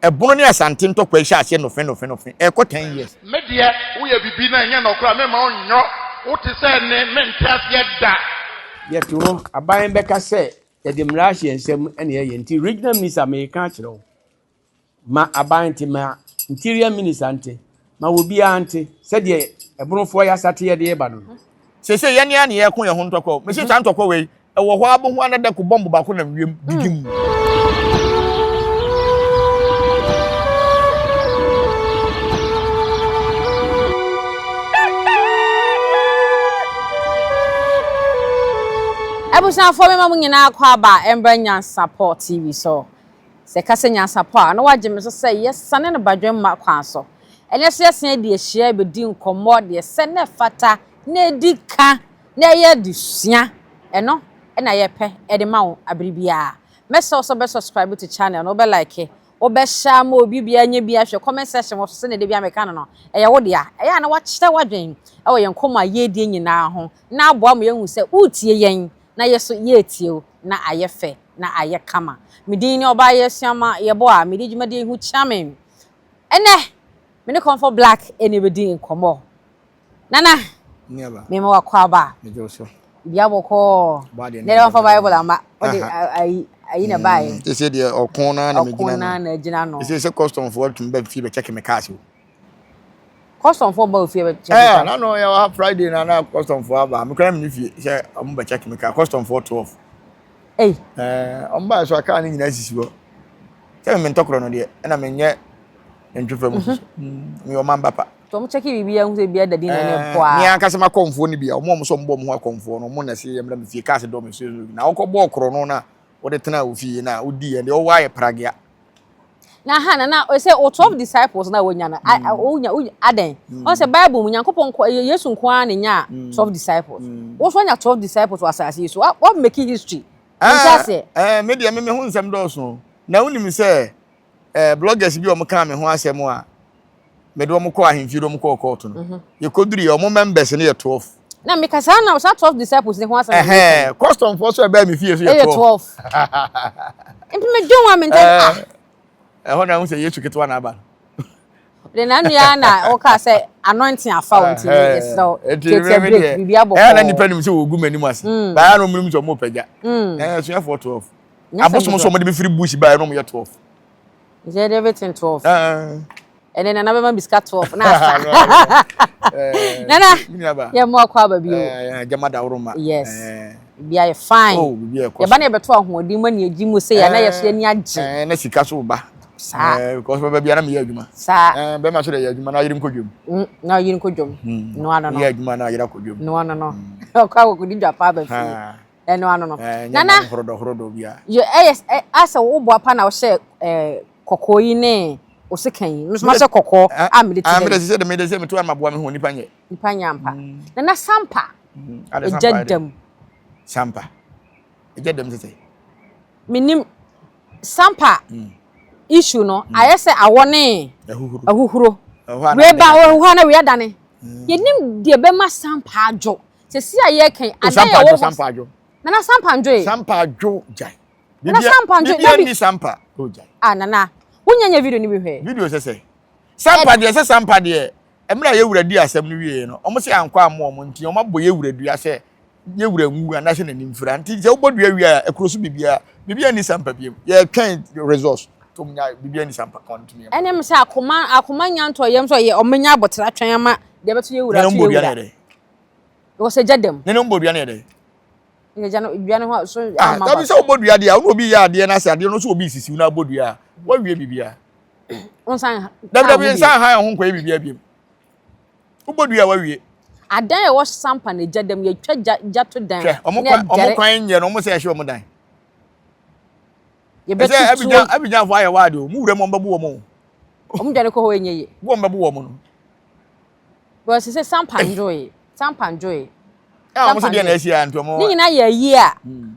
Ɛbono ne Asante ntɔkwa yi hyɛ aseɛ nɔfe nɔfe nɔfe ɛrekɔ ten years. Me deɛ woyɛ bibi na ɛnyɛ nɔkorɛ a memma wo nyɔ wo te sɛ ne mente aseɛ da. Yɛte hɔ, aban bɛka sɛ yɛde mmara ahyɛ yɛn nsam na yɛyɛ nti regional minister meka akyerɛ wo ma aban nte ma interior minister nte ma obiara nte sɛdeɛ ɛbonofoɔ yɛ asate yɛde reba no no. Seesei yɛn ara na yɛreko yɛn ho ntɔkwa o. Mese saa ntɔkwa wei, ɛwɔ hɔ ara bohu ara na dako bɔmbo baako nam wiem gidim. Abusuafoɔ mema mo nyinaa kɔ aba ɛmbra Nyansapɔ TV so. Sɛ ɛka sɛ nyansapɔ a, na wagye me so sɛ yɛsane no badwemma kwan so. Ɛnnɛ nso yɛasan adi ahyia rebɛdi nkɔmmɔ deɛ ɛsɛ na ɛfata na ɛdi ka na ɛyɛ adesua. Ɛno na yɛpɛ de ma wo abere biara. Mɛsrɛ wo sɛ wobɛ subscribe to channel no, wobɛ like, wobɛ share ama obi biara anya bi ahwɛ. Comment section wɔ so sɛdeɛ da biara meka no no, ɛyɛ wo dea. Ɛyɛ a na wakyerɛ w'adwene wɔ yɛn nkɔmmɔ a yɛredie nyinaa ho na aboa ma yɛahu sɛ woretie yɛn na yɛ so yɛretie wo na ayɛ fɛ na ayɛ kama. Me din ne Ɔbaa Asuama Yeboah a medi dwumadie yi ho kyeame. Ɛnnɛ, me ne Comfort Black na ɛbɛdi nkɔmmɔ. Nana, mema w'akwaaba. Bia bɔkɔɔ. Nɛ dɛ wɔmfa Bible amma. Wode ayi ayi na baeɛ. Sɛ sɛ deɛ ɔko no ara na megyina no. Ɔko no ara na agyina no. Sɛ sɛ customfoɔ tumi ba fie bɛkyɛke me cars o. Customfoɔ ba ofie bɛkyɛke cars. Ɛɛ na no yɛ wɔ ha Friday na na customfoɔ aba. Me koraa menni fie sɛ ɔmo bɛkyɛke me car. Customfoɔ 12. Ei. Ɛɛ ɔmo baeɛ so a car no nyinaa sisi hɔ. Sɛ me mentɔ korɔ no deɛ ɛna menyɛ ntwefa mu nso. Meyɛ ɔman ba pa. Nti ɔmo kyɛke biribiara hu sɛ biribiara da din na ne mpo a. Me ankasa m'akɔmfoɔ no bi a ɔmo a ɔmo sɛ ɔmo bɔ ɔmo ho akɔmfoɔ no ɔmo na ɛsɛ yɛmmra me fie cars dɔ me so na wokɔbɔɔ korɔ no na wode tenaa wo fie na wodiiɛ deɛ ɔwɔ ayɛ pragea. Na ha na na sɛ o 12 disciples na wonya no wonya wonya adɛn ɔn sɛ bible mu nyankopɔn nko yesu nko ara na nya 12 disciples wo so anya 12 disciples wɔ asase yi so wa make history nti aseɛ. Ɛɛ me deɛ me me ho nsɛm dɔɔso na wonim sɛ ɛɛ bloggers bi a wɔn kaa me ho asɛm a mede wɔn kɔɔ ahemfie de wɔn kɔɔ kɔɔto no mhm. yɛkɔduru yɛ wɔn members no yɛ 12. Na meka saa na saa 12 disciples ne ho asɛm. Ɛhɛn custom foɔ so ɛbɛɛ me fie so yɛ 12. Nti me dwen wa me ntɛm ah. Ɛhɔ na ho sɛ Yesu ketewa na aba no. De na nua na ɔka sɛ anointing afa wo nti yɛsrɛ wo tietia break biribi abɔ kɔɔ. Ɛyɛ na nipa nim sɛ wɔgu m'anim ase. Mm. Baa na ɔmo nim sɛ ɔmo pagya. Mm. Ɛyɛ asuafoɔ 12. Abosom so ɔmo de me firi bush baa ɛna ɔmo yɛ 12. Nti yɛde everything 12. Ɛnɛ nana bɛma bisika 12 na asa. Nana yɛ mo akɔ aba bio. Gyama daworo ma. Yes. Bi ayɛ fine. Oh, bibi ɛkɔ. Yɛba na yɛbɛto ahoɔden mu ani agye mu sɛ yɛ na yɛ so yɛ ani agye. Eh, na sika so ba. Saa. Eh, because bɛba bi na meyɛ adwuma. Saa. Eh, bɛma so de yɛ adwuma na ayere nkɔ dwom. Mm, na ayere nkɔ dwom. No ano no. Yɛ adwuma na ayere akɔ dwom. No ano no. Ɔkɔ akɔkɔdi dwa pa aba fie. Ɛno ano no. Nana. Horodo horodo bia. Yɛ ɛyɛ asɛ wo boa pa na wohyɛ ɛɛ kɔkɔɔ yi ne osekan yi. Nso mahyɛ kɔkɔɔ a mede ti dɛ. Mede sɛ mede sɛ meto ama boa me ho nipa nyɛ. Nipa nyɛ ampa. Nana sampa. Egya dam. Sampa. Egya dam sɛ sɛ. Menim sampa issue no ayɛ sɛ awɔ ne ahuhuro. Wei ba wɔ hɔ na wei adane. Yɛnim deɛ bɛma sampa adwo. Sɛsi a yɛreka yi, adan a ɛwɔ hɔ. Sampa adwo. Nana sampa ndwo yi. Sampa adwo gyae. Nana sampa ndwo. Bibia ni sampa. O gyae. Ah nana, wonya nya video ni bi hwɛ. Video sɛ sɛ. Sampa deɛ sɛ sampa deɛ. Mmerɛ a yɛwura di asɛm no wie no, wɔn sɛ ankɔ ammɔ wɔn nti wɔn abɔ yɛwura dua sɛ yɛwura nwu anaasɛ n'anim fira. Nti sɛ wobɔ dua wie a, ɛkuro so biribiara, biribiara ni sampa biem. Yɛtwɛn results. Tom nya biribiara ni sampa kan ntumi. Ɛne m sɛ akoma akoma nya ntɔ yam sɛ ɔyɛ ɔmenya abɔtra twɛn ama deɛ bɛto yɛwura to yɛwura. Because ɛgya dam. Ne ne mbɔ dua no yɛ dɛ. Ɛgya no dua no ho so ah, ama. Dabi sɛ wobɔ dua deɛ a obi yɛ adeɛ na sɛ adeɛ no so obi sisi na abɔ dua a wawie biribiara. Nsan. Dabi dabi nsan han ho nkɔyɛ biribiara biem. Wobɔ dua wawie. Adan a ɛwɔ sampa na ɛgya dam yɛtwa gya gya to dan. Hwɛ ɔmo kwan ɔmo kwan nyɛ no ɔmo sɛ ɛhyɛ ɔmo dan. Yɛbɛtutu. Ɛsɛ Abidjan Abidjanfo ayɛ wɔ ade o. Mo wura mu ɔmo bɛbo wɔn o. Ɔmo dwane kɔ hɔ ɛnyɛ yie. Wɔn bɛbo wɔn no. Because sɛ sampa ndwoe, sampa ndwoe. Ah, wɔn sɛ deɛ na ɛsi a nti wɔn. Ne nyinaa yɛ ayie a hmm.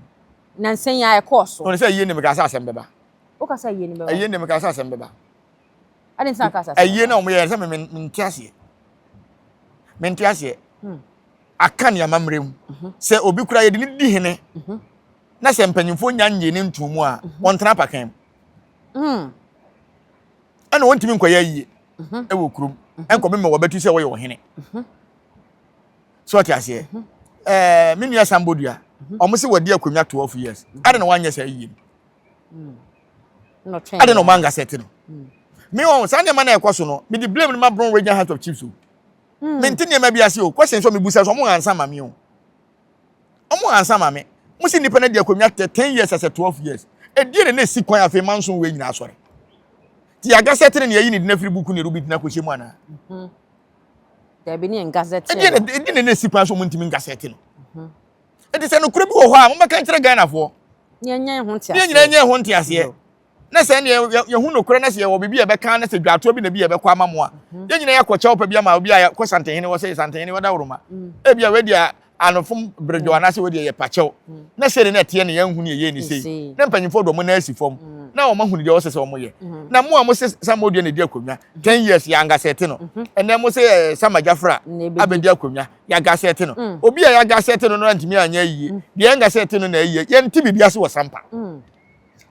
nansa yi a ɛkɔɔ so. Wɔn sɛ ayie ne meka sɛ asɛm bɛba. Woka sɛ ayie ne bɛba. Ayie ne meka sɛ asɛm bɛba. Adi nti na aka sɛ asɛm. Ayie na wɔn yɛ sɛ me mente aseɛ. Mente aseɛ. Hmm. Aka ne amammerɛ mu. Mhm. Sɛ obi kura yɛde ne di hene. Mhm. Na sɛ mpanyinfoɔ nya nye ne ntumu a mhm. wɔn tena apakan mu. Hmm. Ɛna wɔntumi nkɔyɛ ayie ɛwɔ kurom ɛnkɔ mema wɔbɛtu sɛ wɔyɛ ɔhene. So ɔte aseɛ. Ɛɛ me nua Sambodua, wɔn sɛ wɔdi akonnwa 12 years. Ɛna na wɔanyɛ saa yie no. Ɛna na wɔn ankasa te no. Me wɔn saa nneɛma na ɛkɔ so no, me de blame no ma Brong Regional House of Chiefs o. Me nte nneɛma bi ase o. Question sɛ me busa so wɔn ansa ma me o. Wɔn ansa ma me. Mo si nipa no di akonnwa 10 years asɛ 12 years. Edie na na esi kwan afei manso wei nyinaa asɔre. Ti agasɛ tene na yɛyi ne din afiri buku ne rubi dina kɔhyɛ mu anaa? Dabi ne yɛn gazette no. Ɛdi na na esi kwan so wɔn ntumi ngasɛte no. Eti sɛ nokorɛ bi wɔ hɔ a wɔbɛka nkyerɛ Ghanafoɔ. Ne yɛn nyɛ ho nteaseɛ. Ne yɛn nyinaa nyɛ ho nteaseɛ. Na sɛ ɛne yɛhu nokorɛ na sɛ yɛwɔ biribi a yɛbɛka na sɛ dwatoɔ bi na bi yɛbɛkɔ ama mo a mhm. yɛn nyinaa yɛkɔ kyɛw pa bi ama obi a kɔ santehene wɔ sɛ santehene wɔda woroma. Mm. Ebi a wadi a anofom beredwo mm. anaasɛ wadi yɛ pakyɛw. Mm. Na sɛ ne na ɛteɛ ne yɛn hu ne yɛyɛ ne sei. Na mpanyinfoɔ de wɔn nan asi fam. Na wɔn ahunu deɛ wɔsɛ sɛ wɔn yɛ. Na mo a mo sɛ samodua na edi akonnwa 10 years yɛ angasɛte no. Ɛnɛ mo sɛ eh, sama jafra abɛdi akonnwa yɛ agasɛte no. Obi a yɛ agasɛte no no antumi anyɛ yie. Deɛ ɛngasɛte no na ɛyie. Yɛnte biribi ase wɔ sampa.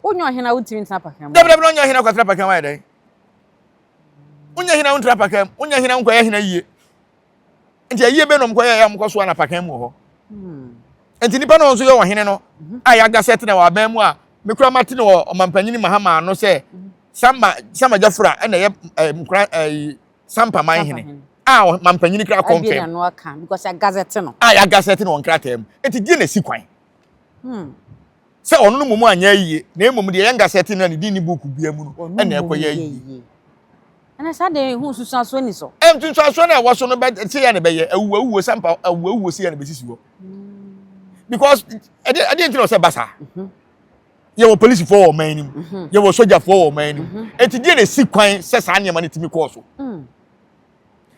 Wonyɛ ɔhene a wontumi ntena pakan mu. Dabi dabi na ɔnyɛ ɔhene akɔtena pakan mu ayɛ dɛn? Wonyɛ hene a wontena pakan mu. Wonyɛ hene a wonkɔyɛ hene yie. Nti ayie bɛ nom kɔyɛ yɛ mokɔ soa na pakan mu wɔ hɔ. Hmm. Nti nipa no nso yɛ ɔhene no mhm. a yɛagasɛte na wɔ aban mu a mekura mate no wɔ ɔmampanyini Mahama ano sɛ mhm. sama sama Jafra ɛna ɛyɛ ɛɛ nkura ɛɛ Sampa man hene a ɔmampanyini kura kɔnfɛm a yɛagasɛte no wɔ nkrataa mu. Nti deɛ na esi kwan. Hmm. Sɛ ɔno no mmom anyɛ ayie, na mmom deɛ yɛn gasɛte no a ne din nni buuku biara mu no na ɛkɔyɛ ayie. Ɛnna saa deɛ ehu nsusuansoɔ ni so. Nsusuansoɔ no a ɛwɔ so no bɛ se yɛ na ɛbɛyɛ awuo awuo sampa awuo awuo se yɛ na ɛbɛsisi hɔ. Because ɛdeɛ ɛdeɛ nti na ɔsɛ ba saa. Mhm. Yɛwɔ polisifoɔ wɔ ɔman no mu, mhm. yɛwɔ sogyafoɔ wɔ ɔman no mu. Mhm. Eti deɛ na esi kwan sɛ saa nneɛma no tumi kɔɔ so. Mm.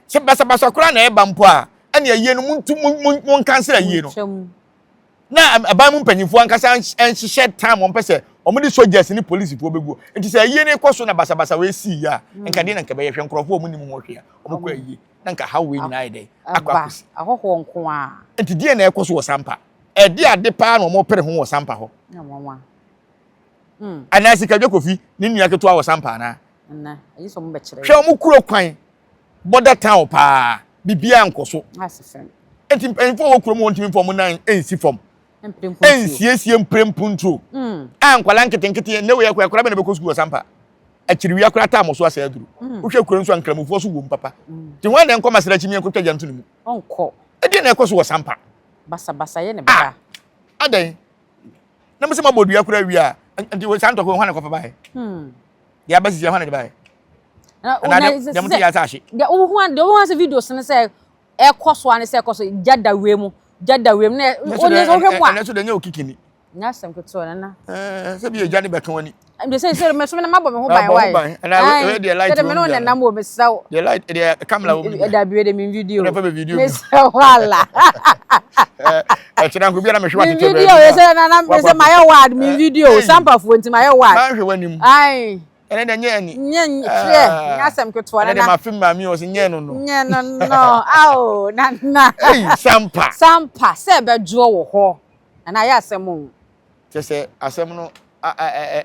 Sɛ basabasa koraa na ɛba mpo a, ɛna ayie no muntu mu mu mu nkansere ayie no. Na aban mu mpanyinfoɔ ankasa nhyehyɛ time wɔn pɛ sɛ wɔn de soldiers ne polisifoɔ bɛgu nti sɛ ayie no kɔ so na basabasa wei sii yɛ a mm. nka deɛ na nka bɛyɛ hwɛ nkurɔfoɔ wɔn nim ho hwee a wɔn kɔ ayie na nka haw wei nyinaa yɛ dɛ akɔ akɔsi ahɔhoɔ nko a nti deɛ na ɛkɔ so wɔ sampa ɛde ade paa na wɔn pere ho wɔ sampa hɔ mm. anaa sikadwa kofi ne nua ketewa wɔ sampa anaa hwɛ wɔn kuro kwan border town paa biribiara nkɔ so nti mpanyinfoɔ wɔ kurom wɔntumi mfa wɔn nan nsi fam nsiesie mpire mpunturo mm. a nkwadaa nketenkete ne wei akora akora bɛ na bɛkɔ sukuu wɔ sampa akyiriwia koraa taa mo so asɛ aduru mm. wohwɛ kuro nso a nkramofoɔ so wɔ mu papa mm. nti wɔn na nkɔ masra akyi nkɔtwa gya nto ne mu ɛdeɛ na ɛkɔ so wɔ sampa basabasa yɛ ne bɛba ah, adɛn na mo sɛ mabɔ dua koraa wie a nti saa ntɔkwa hɔ na kɔfa baeɛ deɛ aba sisi ɛhɔ na de baeɛ anaa deɛ mo te yɛ asa ahye deɛ wohu deɛ wohu ase videos no sɛ ɛkɔ so ane sɛ ɛkɔ so gya da wiem gya da wiem na wonye sɛ wohwɛ mu a ɛnɛ so deɛ nyɛ okiki ni nyɛ asɛm ketewa nana ɛɛ sɛ bi egya ne bɛka wani ɛnde sɛ sɛ mɛso me na mabɔ me ho ban wae ɛna wei deɛ light sɛ me ne wo nenam wɔ mesrɛ wo deɛ light deɛ camera wɔ mu ɛda bi deɛ me video ɛna fa bɛ video mesrɛ wo ala ɛkyerɛ nko biara mehwɛ watete baabi video sɛ nana mesɛ mayɛ wad me video sampafoɔ nti mayɛ wad manhwɛ w'anim ae ɛnɛ deɛ nyɛ ani nyɛ hwɛ nyɛ asɛm ketewa nana ɛnɛ deɛ mafe maame ɔsɛ nyɛ no no nyɛ no no ao nana ei sampa sampa sɛ ɛbɛdwoɔ wɔ hɔ nana ayɛ asɛm o kyɛ sɛ asɛm no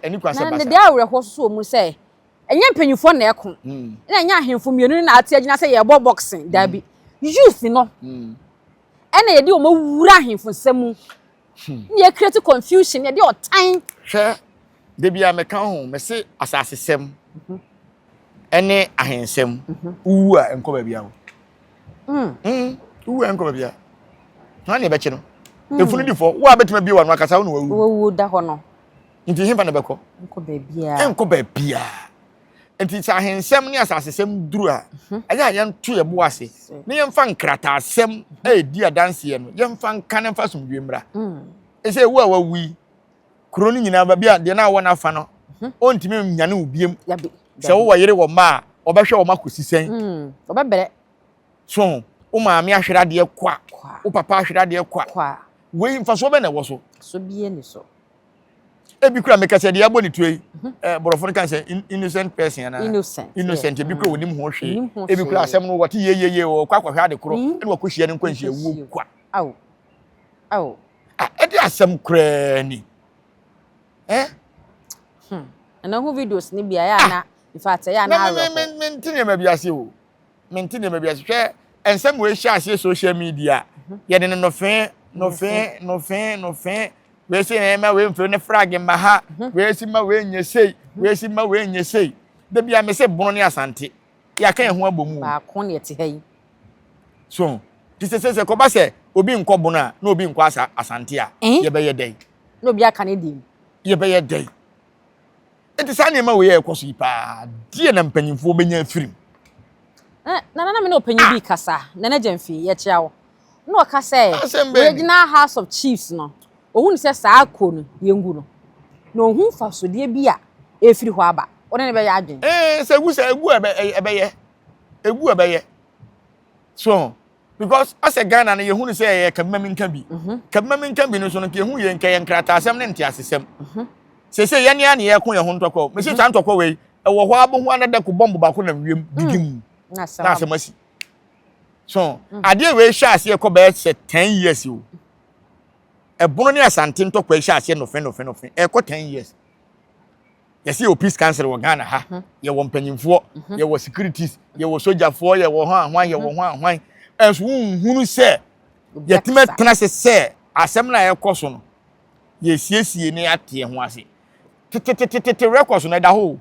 ɛni kwan sɛ basa na deɛ awerɛhoɔ soso wɔ mu sɛ ɛnyɛ mpanyinfoɔ na ɛko hmm. ɛna ɛnyɛ ahemfo mmienu no na ate agyina sɛ yɛbɔ boxing daabi hmm. youth no hmm. ɛna yɛde wɔn awura ahemfo nsɛm mu na yɛ create confusion yɛde ɔtan. Hwɛ, da bi a meka ho, mese asasesɛm ɛne ahensɛm, wowu a ɛnkɔ baabi a o. Mm. Wowu a ɛnkɔ baabi a. Hwan na ɛbɛkye no? Efunu di fɔ, wo a bɛtumi abie w'ano akasa wo na wawu. Wawu da hɔ no. Nti hefa na ɛbɛkɔ? Nkɔ baabiara. Ɛnkɔ baabiara. Nti sɛ ahensɛm ne asasesɛm duru a, mhm. ɛyɛ a yɛnto yɛn bo ase na yɛmfa nkrataasɛm a ɛdi adanseɛ no yɛmfa nka na mfa asomdwoe mmra. Mm. Ɛsɛ ewu a wawu yi, kuro no nyinaa baabi a deɛ na awɔ n'afa no, mhm. ɔntumi nyane wo biem. Sɛ wowɔ yere wɔ mma a, wɔbɛhwɛ wɔn akɔsi sɛn. Mm. Wɔbɛbrɛ. So wo maame ahwere adeɛ kwa, wo papa ahwere adeɛ kwa. Wei mfasoɔ bɛ na ɛwɔ so. So bie ni so. Ebi kura meka sɛ deɛ abɔ ne tuo yi, mhm. eh, borɔfo no ka sɛ innocent person anaa? Innocent. Innocent, ebi kura onim ho hwee. Ebi kura asɛm no wɔte yeyeye wɔkɔ akɔhwɛ ade korɔ, mm. ɛna wɔkɔhyia no nkwanhyia wuo kwa. Aw. Aw. Ah, ɛde asɛm koraa ni. Eh? Hmm. Ɛna ho videos ni bi ayɛ ana ah. In fact, ɛyɛ a na Na me awerɛhoɔ. me me mente nneɛma bi ase o. Mente nneɛma bi ase. Hwɛ nsɛm wei hyɛ aseɛ social media. Yɛde no nɔfee nɔfee nɔfee nɔfee. Wei si na ɛma wei mfiri ne frag mma ha. Wei si ma wei nyɛ sei. Wei si ma wei nyɛ sei. Da bi a me se bono ne asante. Yɛaka yɛn ho abɔ mu o. Baako na ɛte ha yi. So nti sɛ sɛ sɛ kɔba sɛ obi nkɔ bono a na obi nkɔ asa asante a Eh? yɛbɛyɛ dɛn? Na obi aka ne deɛ mu. Yɛbɛyɛ dɛn? Nti saa nneɛma wei a ɛkɔ so yi paa deɛ na mpanyinfoɔ bɛnya afiri mu? Na na na me ne ɔpanyin bi kasa, Nana Gyamfi, yɛkyea wo. Na ɔka sɛ Asɛm bɛn ni? Regional House of Chiefs no, ohun sɛ saa kuo no, yɛngu no. Na ohun mfasodeɛ bi a ɛrefiri hɔ aba. Wo ne no bɛyɛ adwene? Ee, sɛ egu sɛ egu a ɛbɛyɛ. Egu a ɛbɛyɛ. So because asɛ Ghana no yɛhu no sɛ ɛyɛ kabima mi nka bi. Mhm. Kabima mi nka bi no so no nka yɛhu yɛ nka yɛ nkrataasɛm ne nteasesɛm. Mhm. Sese yɛn ne ne yɛko yɛn ho ntɔkwa. Mesi mhm. saa ntɔkwa wei ɛwɔ hɔ abohu anada ko bɔmbo baako nam wiem didi mu. Na asɛm asi. So adeɛ wei hyɛ aseɛ kɔ bɛyɛ sɛ 10 years o. Ɛbono ne asante ntɔkwa yi hyɛ aseɛ nɔfe nɔfe nɔfe ɛkɔ 10 years. Yɛsɛ yɛwɔ peace council wɔ Ghana ha. Mhm. Yɛwɔ mpanyinfoɔ, mhm. yɛwɔ securities, yɛwɔ sogyafoɔ, yɛwɔ hwan hwan, yɛwɔ mhm. hwan hwan. Ɛnso wonhunu sɛ yɛtumi atena ase sɛ asɛm no a ɛkɔ so no yɛsiesie ne ate ho ase. Tetetetete records no ɛda hɔ o.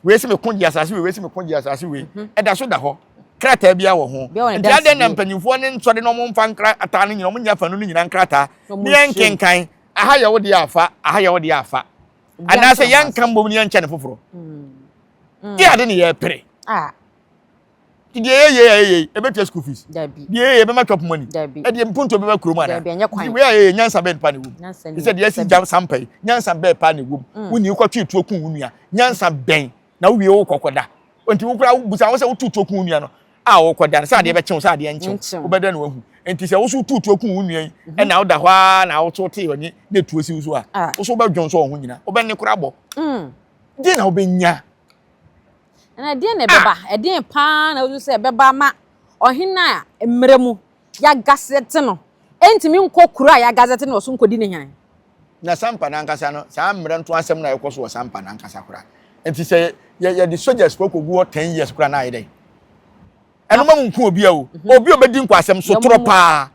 Wei sɛ meko gye asase wei, wei sɛ meko gye asase wei. Ɛda so da hɔ. Krataa bi wɔ ho. Nti adɛn na mpanyinfoɔ ne nsɔre na wɔn mfa nkrataa no nyina wɔn nyɛ afanu no nyina nkrataa ne yɛn nkenkan aha yɛ wo deɛ afa aha yɛ wo deɛ afa anaasɛ yɛnka mbom ne yɛnkyɛ ne foforɔ mm. deɛ ade ne yɛpere ah. nti deɛ yɛyɛ yɛ yɛyɛ ɛbɛtua school fees deɛ yɛyɛ ɛbɛma chop money ɛdeɛ mponto bɛba kurom ana nti wei a yɛyɛ nyansa bɛn pa ne wom te sɛ deɛ asi gya sampa yi nyansa bɛn pa ne wom mm. wonni wokɔtwe tuo kun wo nua nyansa bɛn na wowie wo kɔkɔda nti wo koraa wobusa wo sɛ wotu tuo kun wo nua no a wokɔda no sɛ adeɛ bɛkye wo sɛ adeɛ nkye wo wobɛda no wahu nti sɛ wo so wotu tuo kun wo nua yi mhm. ɛna woda hɔ ara na woto tee ɔnye na etuo si wo so a ah. wo so wobɛdwon so ɔho nyina wobɛne koraa bɔ mm. deɛ na wobɛnya na ɛdeɛn na ɛbɛba ah. ɛdeɛn paa na wosu sɛ ɛbɛba ma ɔhene a mmerɛ mu yɛagasɛte no ɛntumi nkɔ kuro a yɛagasɛte no ɔso nkɔdi ne hene Na Sampa no ankasa no, saa mmerɛ nto asɛm no a ɛkɔ so wɔ Sampa no ankasa koraa. Nti sɛ yɛde soldiers kɔ kɔgu hɔ 10 years koraa na ayɛ dɛn? Ɛno ma mu nku obi a o. Mhm. Obi a obɛdi nkwaasɛm sotorɔ paa.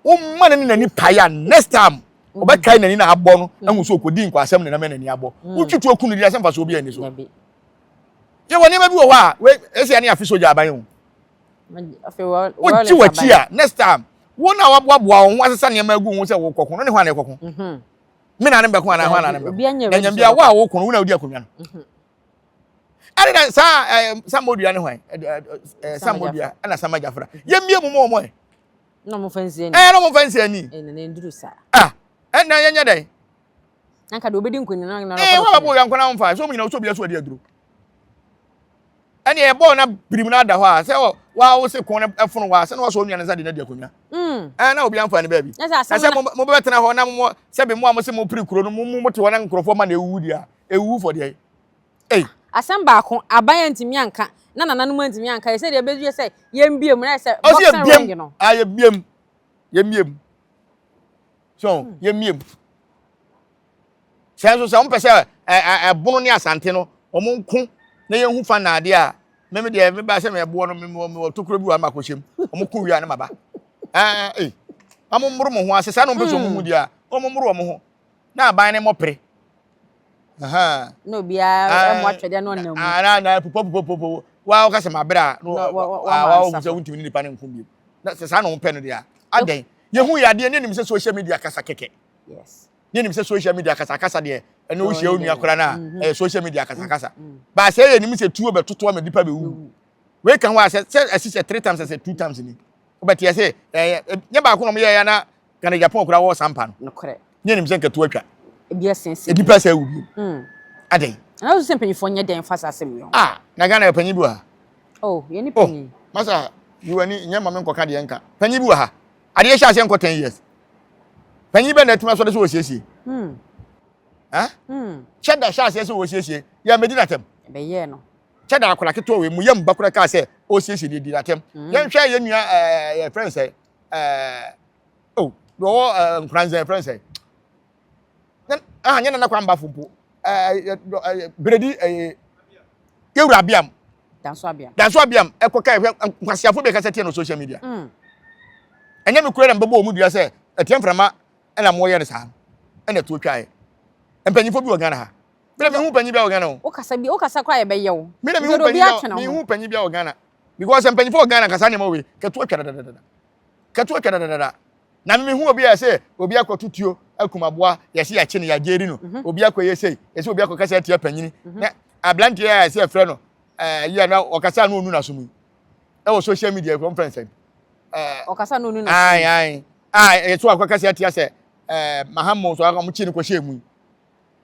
Woma no ne n'ani pae a next time mhm. ɔbɛkae n'ani na abɔ no mhm. ahu sɛ ɔkɔdi nkwaasɛm ne nam n'ani abɔ. Wotwi tuo ku no di asɛm fa so obi ani so. Yɛwɔ nneɛma bi wɔ hɔ a ɛsɛ ne afe sogya aban o. Wogye w'akyi a next time wo na waboaboa wo ho asesa nneɛma agu ho sɛ wokɔko no ne hwan na ɛkɔko mhm. me na ne mbɛko anaa hwan na ne mbɛko na nyambia wo a woko no wo na wodi akonnwa no mhm. ɛne na saa ɛɛ samodua ne hwan ɛɛ samodua ɛna samajafra mhm. yɛmmie mu mu wɔn ɛ na wɔn fa nsi ani ɛɛ na wɔn fa nsi ani ɛna na nduru saa ah ɛna yɛnyɛ dɛ nanka de obedi nkonim na na ɛɛ wɔn abɔ yɛn nkɔla wɔn fa so wɔn nyina wɔsɔ obi aso adi aduro. Ɛne ɛbɔɔ na birim no ada hɔ a sɛ wa wo se kɔn no ɛfono wa sɛ na wasɔ onua no nsa de no adi akonnwa mm. ɛɛ na obi amfa ne baabi na sɛ mo bɛtena hɔ na mo sɛbi mo a mo se mo pere kuro no mo mo te hɔ na nkurɔfoɔ ma na ewuwu deɛ a ewuwu fɔ deɛ ei. Asɛm baako aban antumi anka na nananom antumi anka yɛ sɛ deɛ ɛbɛduru sɛ yɛn biem na yɛ sɛ boxing ring no. A yɛ biem yɛ miem so yɛ miem. Sɛ nso sɛ wɔn pɛ sɛ ɛbono ne asante no wɔn nko na yɛn hu fa na adeɛ a mɛmi deɛ mi ba sɛ mɛ ɛboɔ no mi wɔ mi wɔ tokuro bi wɔ ama akɔhyɛ mu wɔn ko wia ne ma ba ɛɛ ee wɔn mmoro mo ho ase saa na wɔn pɛ sɛ wɔn hu deɛ a wɔn mmoro wɔn ho na aban ne mɔ pere. Na obiara ɛmo atwɛdeɛ na ɔnam mu. Na na pupa pupa pupa wa ɔka sɛ ma bere a na wa wa sɛ wontumi ne nipa ne nko bio na sɛ saa na wɔn pɛ no deɛ a adɛn yɛhu yɛ adeɛ ne nim sɛ social media kasa kɛkɛ. Yes. Ne nim sɛ social media kasakasa deɛ ɛne wohyia wo nua koraa no a mm-hmm. ɛyɛ social media kasakasa mm-hmm. baa sɛ yɛ nim sɛ tuo bɛtoto ama nipa bɛwu wei ka ho a sɛ sɛ ɛsi sɛ three times sɛ two times ni wobɛte ɛsɛ ɛyɛ nyɛ baako na ɔmo yɛyɛ na Ghana Japan koraa wɔ sampa no ne nim sɛ nkɛto atwa nipa sɛ awu bio mm. adɛn na sɛ mpanyinfoɔ nyɛ dɛn fa saa asɛm yi ho ah na Ghana yɛ panyin bi wɔ ha oh yɛ ne oh, panyin masa yiwani nyɛ ma me nkɔka deɛ nka panyin bi wɔ ha adeɛ hyɛ aseɛ nkɔ ten years Panyin bɛn na atumi asɔre sɛ wɔsiesie? Hmm. Hmm. Kyɛ da hyɛ aseɛ sɛ wɔsiesie yɛ mɛdi n'atɛm. Ɛbɛyɛɛ no. Kyɛ da akwadaa ketewa wei mu yɛ mba koraa kaa sɛ ɔsiesie deɛ di n'atɛm. Hmm. Yɛnhwɛ yɛn nua ɛɛ yɛ fɛn sɛ ɛɛ o deɛ ɔwɔ ɛɛ nkoranzɛn yɛ fɛn sɛ ah nyɛ nana kwan bafo mpo ɛɛ ɛɛ beredi ɛɛ. Yɛwura Abiam. Danso Abiam. Danso Abiam ɛkɔ ka ɛhwɛ nkwasiafo bi ɛkasa tia no social media. Ɛnyɛ me kura na mbɛbɔ wɔn dua sɛ ɛtia mframa ɛna mo yɛ no saa ɛna ɛtuo twaeɛ. Mpanyinfoɔ bi wɔ Ghana ha. Mi na mi hu panyin bi wɔ Ghana o. Wokasa bi wokasa kora yɛ bɛyɛ wo. Mi na mi hu panyin bi mi hu panyin bi wɔ Ghana because mpanyinfoɔ wɔ Ghana kasa nneɛma wei kɛtuo twa dadadada kɛtuo twa dadadada. Na me mehu obi a yɛsɛ obi akɔto tuo akum aboa yɛsɛ yɛakye no yɛagyeri no mhm. obi akɔyɛ sei yɛsɛ obi akɔkasa atia panyini mhm. na aberanteɛ a yɛsɛ yɛfrɛ no ɛɛ yi a na ɔkasa no onu n'asom yi ɛwɔ social media ɛkɔm fɛn sɛn ɛɛ ɔkasa no onu n'asom ayi ayi a yɛsɛ wakɔkasa atia sɛ ɛɛ mahamo so akɔ mo kyi no kɔhyɛ mu yi.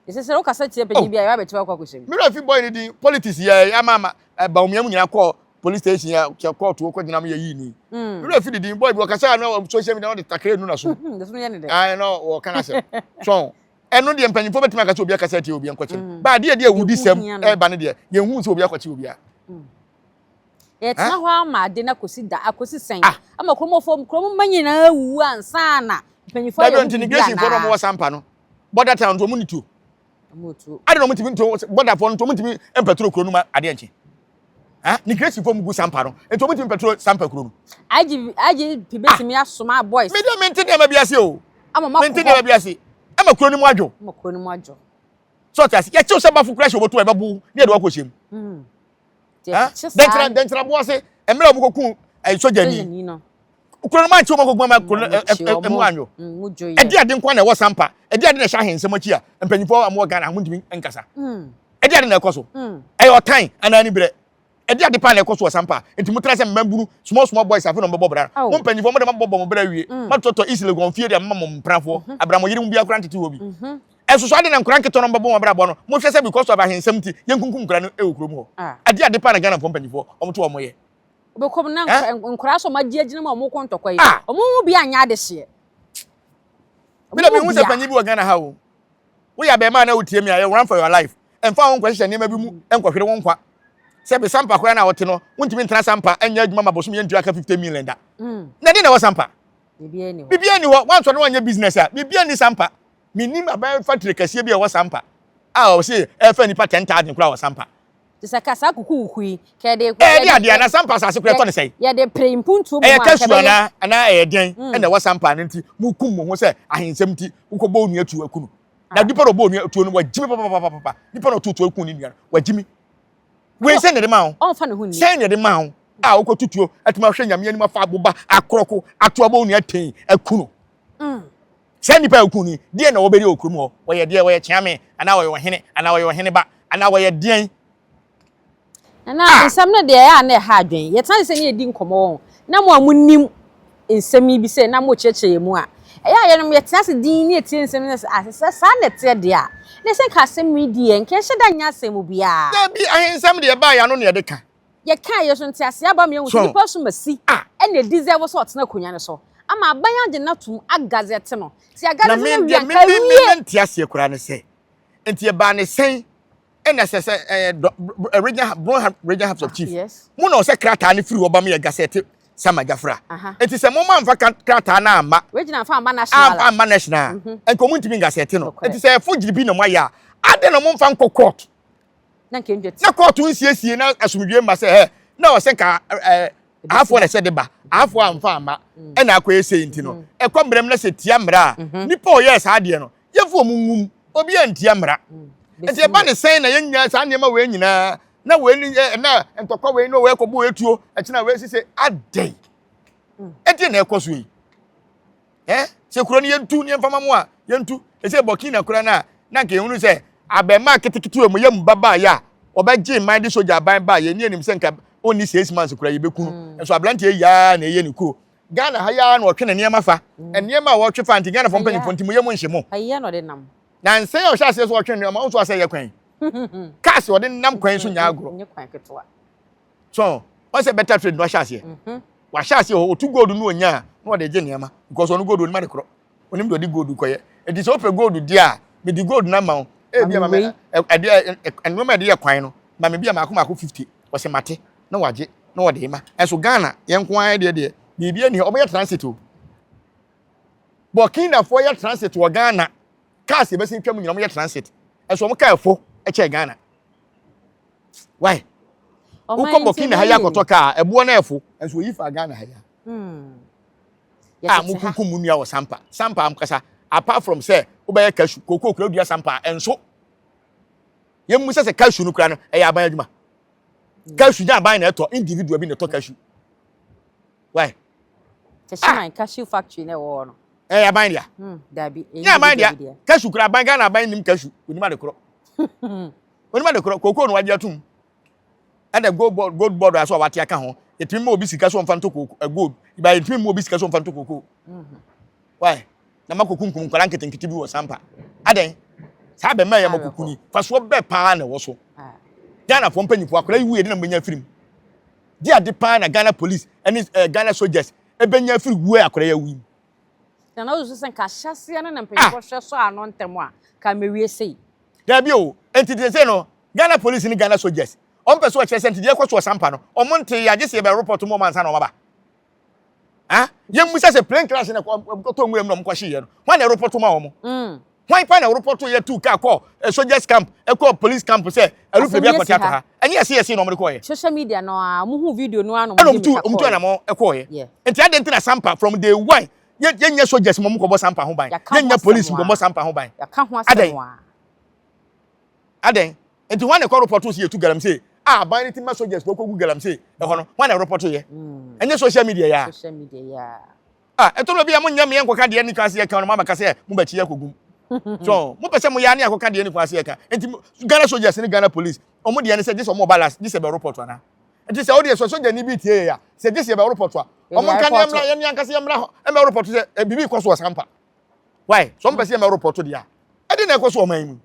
Ɛsɛ sɛ wokasa tia panyin bi a yɛba bɛkyɛ wakɔ akɔhyɛ mu. Mewura fi boy no din politics yɛ ama ama Bawumia mu nyinaa kɔɔ police station yɛ kyɛ kɔɔto kɔ gyina mu yɛ yii ni. Mewura fi ne din boy bi ɔkasa na social media ɔde takra enu na so. Ɛso yɛ ne dɛ. Ayi na ɔka na sɛ. So ɛno deɛ mpanyinfoɔ bɛtumi aka sɛ obi akasa tia obi nkɔkyɛ no. Ba adeɛ deɛ awudi sɛm ɛba no deɛ yɛn hu sɛ obi akɔkye obi a. Yɛtena hɔ ama ade no akɔsi da akɔsi sɛn ama kuromfoɔ kurom mma nyinaa awuwu ansa na mpanyinfoɔ ayɛ ho biribi anaa. Dabi nti wɔn wɔ sampa no border town nti wɔn ni tuo. Adi na wɔn ntumi ntuo border foɔ no nti wɔn ntumi mpɛturo kuro no ma adeɛ nkye. Ha migration foɔ mu gu sampa no nti wɔn ntumi mpɛturo sampa kuro no. IG IGP betumi asoma boys. Mi deɛ mi nti nneɛma bi ase o. Ama ma Mi nti nneɛma bi ase ama kuro no mu adwo. Ama kuro no mu adwo. So ɔte ase yɛkyew sɛ bafo kura hyɛ obotu a ɛbɛbo ne yɛde wakɔ hyɛm. Dɛnkyerɛ dɛnkyerɛ aboa se mmerɛ a wɔkɔku sogyani kuro no mu ankye wɔn akɔgu ama kuro no ɛmu anwo. Ɛde ade nko na ɛwɔ sampa ɛde ade na ɛhyɛ ahensɛm akyi a mpanyinfoɔ a wɔwɔ Ghana ho ntumi nkasa. Ɛde ade na ɛkɔ so ɛyɛ ɔtan anaa anibrɛ ɛde ade paa na ɛkɔ so wɔ sampa nti mo tra sɛ mmabunu small small boys afei na wɔbɛbɔ bra mo mpanyinfoɔ mo de mo bɔ mo bra wie mo atotɔ East Legon fie de ama mo mprafoɔ abira mo yere mo bi akora ntete hɔ bi. Ɛsoso ade na nkwadaa nketewa no bɛbɔ wɔn abrabɔ no, monhwɛ sɛ because of ahensɛm nti, yɛnkunkum nkwadaa no wɔ kurom hɔ. Ah. Ɛde ade paa na Ghanafoɔ mpanimfoɔ, wɔn to wɔn yɛ. Wobɛkɔ mu na Eh? nkwadaa sɛ wɔn agye agyina mu a wɔn kɔ ntɔkwa yi, Ah. wɔn mu bi anyɛ adehyeɛ. Me na mehu sɛ panyin bi wɔ Ghana ha o. Woyɛ abɛɛmaa na wotie me a, yɛ run for your life. Ɛmfa wo nkɔhyehyɛ nneɛma bi mu nkɔhwere wo nkwa. Sɛ be sampa koraa na wote no, wontumi ntena sampa nyɛ adwuma ma bosome yɛntua ka 50 million da. Na ɛdeɛn na ɛwɔ sampa? Biribiara nni hɔ. Biribiara nni hɔ. Woansɔre na woanyɛ business a, biribiara nni sampa. Menim aban factory kɛseɛ bi a ɛwɔ Sampa a ɔse ɛfa nnipa 10,000 koraa wɔ Sampa. Te sɛ ka saa kukuwuku yi, ka yɛde. Ɛyɛ de adeɛ anaa Sampa asase koraa ɛtɔ ne sɛn? Yɛde pere mpuntuo mu Ɛyɛ a nka kasu ɛbɛyɛ. anaa anaa ɛyɛ dɛn ɛna ɛwɔ Sampa no nti mokum mo ho sɛ ahensɛm nti wokɔbɔ wo nua tuo aku no. Na nipa na ɔbɔ onua tuo no wagyimi papapapapa. Nipa na ɔtoo tuo ku ne nua no wagyimi. Wei sɛn na ɛde maa wo? Ɔmfa ne ho nni. Sɛn na ɛde maa wo a wokɔto tuo atumi ahwɛ Nyame anim afa aboba akorɔko ato abɔ wo nua tee aku no? Saa nnipa a wokum no yi, deɛn na wɔbɛdi wɔ kurom hɔ? Wɔyɛ deɛ? Wɔyɛ kyeame, anaa wɔyɛ ɔhene, anaa wɔyɛ ɔhene ba, anaa wɔyɛ deɛn? Nana, nsɛm no deɛ ɛyɛ a na ɛha adwene. Yɛtena ase sɛ ne yɛdi nkɔmmɔ wɔ ho, na mo a monim nsɛm yi bi sɛ na mokyerɛkyerɛ yɛn mu a, ɛyɛ a yɛnom yɛtena ase dinn ne yɛtie nsɛm no sɛ, ah, sɛ saa na ɛteɛ deɛ a, na ɛsɛ nka asɛm yi deɛ, nka ɛnhyɛ da nyɛ asɛm biara. Dabi, ahensɛm deɛ ɛbaa yɛn ano na yɛde ka. Yɛkae yɛ so nteaseɛ aba ma yɛahu sɛ nipa som asi ɛna ɛdeserve sɛ ɔtena akonnwa no so ama aban agye no atom agazɛte no. Sɛ yɛagazɛte no awie a nka awie. Na me nteaseɛ koraa ne sɛ, nti ɛbaa ne sɛn ɛna sɛ sɛ ɛɛ dɔ regional Brong regional house of chief mo na ɔsɛ krataa no firi hɔ ba mo yɛ gazɛte Sama Jafra. Nti sɛ mo ma nfa krataa no amma regional fa amma national amma amma national nka ɔmo ntumi ngazɛte no. Nti sɛ ɛfo gyiri bi na mo ayɛ a, adɛn na mo nfa nkɔ court? na nka ndwa ti. Na kɔɔto nsiesie na asomdwie mma sɛ ɛ na ɔsɛ nka ɛ ahafoɔ na ɛsɛ de ba ahafoɔ amfa amma mm. ɛna akɔyɛ sei nti no mm. ɛkɔ mmerɛ mu na sɛ tia mmerɛ a mm-hmm. nipa ɔyɛɛ saa adeɛ no yɛmfa ɔmo nwum obi antia mmara mm. nti ɛba ne sɛn na yɛnya saa nneɛma wei nyinaa na wei ni ɛ na ntɔkwa wei na wei kɔbɔ wei tuo ɛkyina wei sise adɛn ɛdeɛ na ɛkɔ so yi Eh, sɛ kuro no yɛntu ne yɛmfa ma mo a, yɛntu. Ɛsɛ Burkina kura no a, na nka yɛhunu sɛ abɛɛmaa ketekete wɔ mu yɛ mu ba baayɛ a, wɔbɛgye man de sogya aban baa yɛn ni anim sɛ nka ɔnni 6 months kura yɛbɛku no. Nso aberanteɛ yi ara na ɛyɛ ne kuro. Ghana ha yi ara na ɔtwe ne nneɛma fa. Nneɛma a wɔtwe fa nti Ghanafoɔ mpanyinfoɔ nti mo yɛ mo nhye mo. Ayɛ na ɔde nam. Na nsɛn a ɔhyɛ aseɛ sɛ ɔtwe nneɛma, ɔnso asɛ yɛ kwan. Cars ɔde nam kwan so nyɛ agorɔ. Nyɛ kwan ketewa. So wɔn sɛ better trade na ɔhyɛ aseɛ. Mhm. Wahyɛ aseɛ hɔ otu gold no onya a na ɔde gye nneɛma because ɔno gold onim ade korɔ onim deɛ ɔde gold kɔyɛ eti sɛ ɔpɛ gold deɛ a mede gold no ama wo ebi ama me ɛdeɛ nneɛma ɛde yɛ kwan no ma me bi a maako maako 50 ɔsɛ mate na wagye na ɔde ma ɛso Ghana yɛn nko ara deɛ deɛ biribi ani hɔ ɔbɛyɛ transit o Burkinafoɔ yɛ transit wɔ Ghana cars yɛbɛsi twam nyina wɔyɛ transit ɛso wɔn kaa ɛfo ɛkyɛ Ghana. Why? Wokɔ Burkina ha yi akɔtɔ kaa ɛboɔ no ɛfo nso oyi fa Ghana ha yi a. Hmm. A mo kunkum mo nua wɔ Sampa. Sampa ankasa apart from sɛ wobɛyɛ cashew koko kura dua Sampa ɛnso. Yɛn mu sɛ sɛ cashew no kura no ɛyɛ aban adwuma. Cashew nyɛ aban na ɛtɔ individual bi na ɛtɔ cashew. Why? Techiman ah. cashew factory na ɛwɔ hɔ no. Ɛyɛ aban dea. Hmm, dabi. Nyɛ aban dea. Cashew kura aban Ghana aban nim cashew. Onim ade korɔ. Onim ade korɔ. Koko no wagye atum. Ɛna gold board gold board aso a wate aka ho. Yɛtumi ma obi sika so ɔmfa nto koko eh, gold. Ba yɛtumi ma obi sika so ɔmfa nto koko. Mhm. Why? Na ma koko nkum nkwadaa nketenkete bi wɔ sampa. Adɛn? Saa bɛmɛ yɛ ma koko ni. Fasoɔ bɛɛ paa na ɛwɔ so. Ah. Ghana fo mpanyinfoɔ akwadaa yi wu yɛ de na mbɛnya firim. Di ade paa na Ghana police ɛne eh, Ghana soldiers ɛbɛnya afiri wuo a akwadaa yi awu yi. Na na wosusu sɛ nka ahyɛaseɛ no na mpanyinfoɔ hwɛ sɔ ano ntɛm a, ka mewie sei. Dabi o, nti te sɛ no Ghana police ne Ghana soldiers wɔn pɛ so ɔkyerɛ sɛ nti deɛ ɛkɔ so wɔ Sampa no wɔn nte yɛ agye sɛ yɛbɛ report mu wɔn ansa na wɔn aba. Ah, yɛn mu sɛ sɛ plane crash na kɔtɔ nwura mu na wɔn kɔ hye yɛ no, wɔn na report ma wɔn. Mm. Hwan pa na report yɛ tu kaa kɔ eh, soldiers camp ɛkɔ police camp sɛ aeroplane bi akɔte atɔ ha. Ɛnyɛ yɛse yɛse na wɔn de kɔɔ yɛ. Social media no a wɔn hu video no ano wɔn de mika kɔɔ yɛ. Ɛna wɔn tu anamɔ ɛkɔɔ yɛ. Nti adɛn nti na Sampa from day one yɛ yɛ nyɛ soldiers mo kɔbɔ Sampa ho ban. Yɛ nyɛ police nkɔbɔ Sampa ho ban. Adɛn adɛn nti hwan na ɛkɔ report sɛ yɛtu galamsey a aban no ti ma soldiers kɔ kɔgu galamsey ɛhɔ no hwan na report yɛ ɛnyɛ social media yɛ a. Social media yɛ a. Ah, ɛtɔ da bi a monyɛ meɛ nkɔka deɛ ne kwan ase yɛka no moabɛka sɛ mobɛkyi yɛ akɔgum. So, mopɛ sɛ moyɛ ne akɔka deɛ ne kwan ase yɛka. Nti Ghana soldiers ne Ghana police, ɔmo deɛ ne sɛ gye sɛ ɔmo ɔba last, gye sɛ bɛ report ana. Nti sɛ wodeɛ sɛ soldier ni bi tie yɛ a, sɛ gye sɛ yɛbɛ report a, ɔmo nka ne yɛmmra yɛne ankasa yɛmmra hɔ ɛmɛ report sɛ eh, biribi kɔ so wɔ Sampa. Why? So ɔmo pɛ sɛ yɛmmɛ report deɛ a, ɛde na ɛkɔ so ɔman yi mu.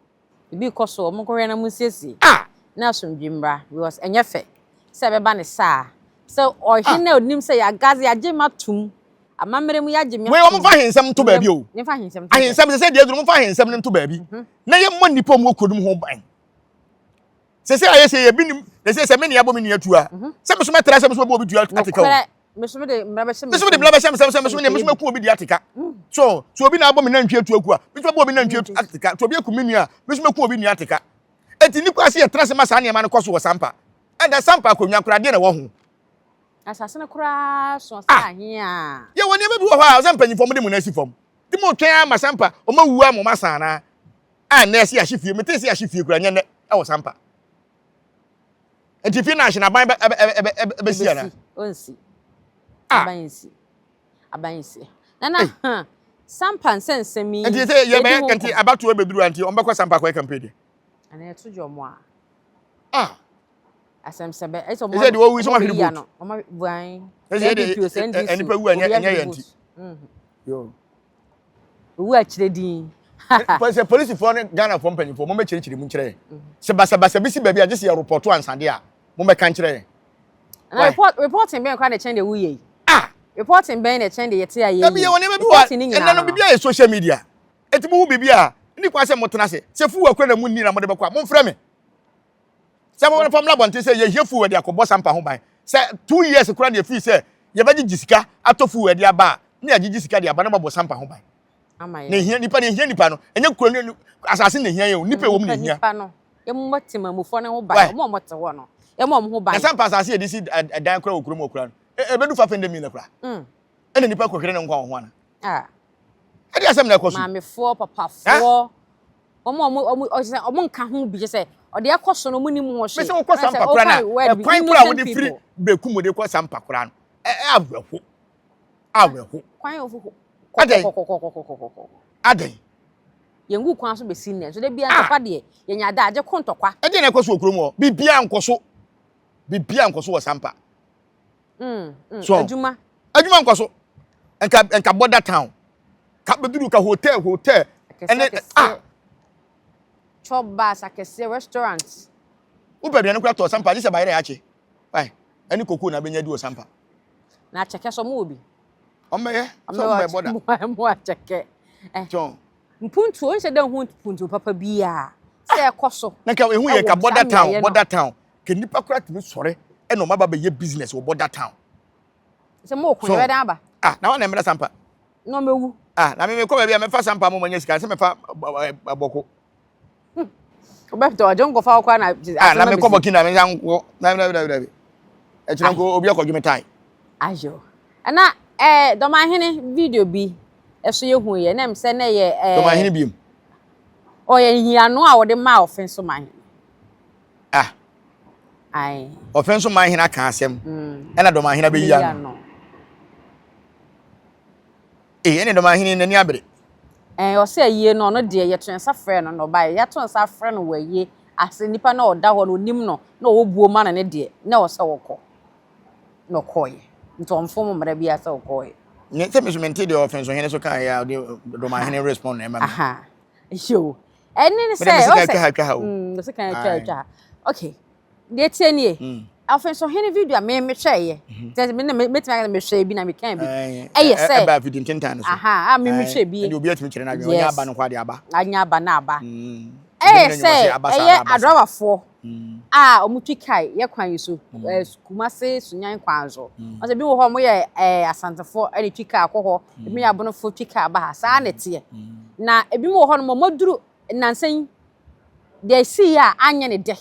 Biribi rekɔ so, wɔn nkɔhwɛ na wɔn nsiesie. Ah! Na asomdwe mmra because ɛnyɛ fɛ sɛ ɛbɛba ne saa. Sɛ ɔhene a onim sɛ yɛagaze yɛagye me atom, amammerɛ mu yɛagye me Wei atom. wɔn mfa ahensɛm nto baabi o. Yɛmfa ahensɛm nto Ahensɛm sɛ sɛ deɛ aduru wɔn mfa ahensɛm no nto baabi mhm. na yɛmmɔ nnipa a wɔwɔ kuro no mu ho ban. Sɛ sɛ ayɛ sɛ yɛ bi nim na sɛ sɛ me nea bɔ me nua tuo a mhm. sɛ me so mɛtra sɛ me so mɛbɔ obi tuo ateka o. Nokorɛ me so mede mmara bɛhyɛ me Me so mede mmara bɛhyɛ me sɛ me so me so mɛku obi de ateka. Mm. So so obi na abɔ me nantwie tuo aku a me so mɛbɔ obi nantwie ateka. So obi aku me nua a me so mɛku obi nua ateka. Eti ni kwa se yɛtra se ma saa nneɛma no kɔ so wɔ Sampa. Ɛda Sampa akonnwa koraa deɛ na ɛwɔ ho. Asase no koraa so sɛ Ah! ahe a. Yɛwɔ nneɛma bi wɔ hɔ a ɔsɛ mpanyinfoɔ mo de mo nan si fam. Nti mo twɛn ama Sampa wɔn awu ama wɔn asan anaa? A nnɛ ɛsɛ yɛahye fie mete sɛ yɛahye fie koraa nyɛ nnɛ ɛwɔ Sampa. Nti fie no ahye no aban bɛ ɛbɛ ɛbɛ ɛbɛ ɛbɛsi anaa? Ebesi, onsi. Ah! Aban nsi. Aban nsi. Nana, huh, Sampa nsɛnsɛm yi, Nti sɛ yɛdi yɛbɛyɛ ho nti nkɔmmɔ. abatoɔ bɛduru a nti wɔn bɛkɔ Sampa akɔyɛ campaign deɛ. Anaa yɛto gye wɔn a. Ah! Asɛm sɛ bɛ, ɛsɛ wɔn Ɛsɛ deɛ wɔwu sɛ wɔn wɔahwere bɛyi vote. ano, wɔn buan. Ɛsɛ NPP o, sɛ deɛ NDC nipa o, wu a ɛnyɛ obi ɛnyɛ ahwere yɛn vote. nti. Mhm. Yo. Owu akyerɛ din. Sɛ polisifoɔ ne Ghanafoɔ mpanyinfoɔ mommɛkyerɛkyerɛ mu nkyerɛ yɛn. Sɛ basabasa bi si baabi a gye sɛ yɛrepɔto ansa deɛ a, mommɛka nkyerɛ yɛn. Na report reporting bɛn koraa na ɛkyɛn deɛ woyɛ yi? Ah! Reporting bɛn na ɛkyɛn deɛ yɛte a yɛyɛ Dabi yi? yɛwɔ nneɛma bi wɔ Reporting ne ɛnɛ nyinaa no no no. biribi ayɛ social media. Eti mohu biribi a, nni kwan sɛ motena ase. Sɛ fuel kura na munni na mode bɛkɔ a, momfrɛ me. Sɛ momfa mmra abɔnten sɛ yɛhia fuel de akɔbɔ sampa ho ban. Sɛ 2 years koraa na yɛfii sɛ yɛbɛgyegye sika atɔ fuel de aba a, na yɛagyegye sika de aba na moabɔ sampa ho ban. Ama Na yɛn. ehia nipa na ehia nipa no. Ɛnyɛ kuro ne asase na ehia yɛn o, nipa ɛwɔ mu na Nipa ehia. nipa no. Yɛmmɔ temamufoɔ no ho ban. Why? Wɔn a wɔte hɔ no. Yɛmmɔ wɔn ho Na ban. sampa asase yɛde si ɛdan koraa wɔ kurom hɔ koraa no, ɛbɛdu 500 million koraa. Ɛna nipa kɔhwere ne nkwa wɔ ho ana? Ah. Ɛde asɛm na ɛkɔ so. Maamefoɔ, papafoɔ, wɔn a wɔn wɔn ɔkyerɛ sɛ wɔn nka ho bi kyerɛ sɛ ɔde ɛkɔ so no wɔn nim ho hwee. Mese wokɔ Na sɛ sampa koraa wokan na word bi ɛkwan koraa a innocent wode firi people. Berekum de kɔ sampa koraa no, ɛ ɛ awerɛho. Awerɛho. Kwan yɛ ofo Adɛn? kɔkɔkɔkɔkɔkɔkɔ. Adɛn? Yɛn gu kwan so besi nnɛ nso da biara Ah! ntɔkwa deɛ yɛnya da agye ko ntɔkwa. Ɛdeɛn na ɛkɔ so wɔ kurom hɔ? Biribiara nkɔ so. Biribiara nkɔ so wɔ Sampa. So Adwuma. Adwuma nkɔ so. Nka nka border town. Ka bɛduru ka hotel hotel. Akɛseɛ Ɛne ah. akɛseɛ. Chop bars akɛseɛ restaurants. Wopɛ aduane koraa tɔ Sampa gye sɛ bayerɛ akye. Why? Ɛne koko na bɛnya di wɔ Sampa. Na akyɛkɛ so ɔmo wɔ bi. Ɔmo bɛyɛ sɛ ɔmo bɛ border. Ɔmo akyɛkɛ. Eh. So. Mpuntuo nhyɛ dɛ ho mpuntuo papa biara sɛ ɛkɔ so. Na nka ehu yɛ Ɛwɔ ka saa border town mmeaeɛ no. border town. Ka nipa koraa tumi sɔre ɛna ɔmo aba bɛyɛ business wɔ border town. Sɛ mo ko So yɛ bɛdan aba. ah na wɔn na mmerɛ Sampa. Na ɔmo ewu. Ah na me me kɔ baabi a mɛfa Sampa mo ma nya sika sɛ mɛfa bɔko. Wobɛpɛ ɔgye nkɔfa wo koraa na Ah, na mekɔ Burkina me nsa nkɔ. Dabi dabi dabi dabi. Ɛkyerɛ nko obi akɔdwe me tae. Ayo. Ɛna eh Dɔmahene video bi ɛso yɛ hu yɛ na ɛm sɛ na ɛyɛ eh. Dɔmahene biem. Ɔyɛ nyiano a wɔde maa ɔfe so mahene. Ah. Ae. Ɔfe nso mahene aka asɛm. Ɛna Dɔmahene abɛyi ano. Ee, ɛne Dɔmahene n'ani abere. Ɛɛ, ɔsɛ ayie no, ɔno deɛ yɛto nsa frɛ no na ɔbaeɛ. Yɛato nsa afrɛ no wɔ ayie ase, nipa no a ɔda hɔ no, ɔnim no, na ɔwɔ buo ma no ne deɛ, na ɛwɔ sɛ ɔkɔ. Na ɔkɔeɛ. Nti ɔmfom mmara biara sɛ ɔkɔeɛ. Ne sɛ me so mente deɛ ɔfensohene so kaeɛ a ɔde Dɔmahene respond na ɛma me. Aha. Yo. Ɛne ne Mede sɛ, me sika ɔsɛ. atwa ha atwa ha o. Mm, sika atwa Aye. atwa ha. Okay. Deɛ ɛteɛ nie, Ɔfensohene video a me mehwɛeɛ, kyerɛ sɛ me na mɛtumi aka sɛ mehwɛɛ bi na mekaa bi, ɛyɛ sɛ, ɛbaa fidi ntentan no so, aha, a me mehwɛɛ bi, ɛnde obi atumi kyerɛ n'adwene, ɔnyɛ aba no nko adeɛ aba, anya aba na aba, ɛyɛ sɛ ɛyɛ adrawafoɔ a wɔn twi kae yɛ kwan yi so, Kumase Sunyani kwan so, wɔn sɛ bi wɔ hɔ wɔn yɛ ɛɛ Asantefoɔ ɛna twi kaa kɔ hɔ, ebi yɛ Abonofoɔ twi kaa ba ha, saa na ɛteɛ, na ebi wɔ hɔ nom wɔn aduru nnansa yi, deɛ ɛsiiɛ a anyɛ ne dɛ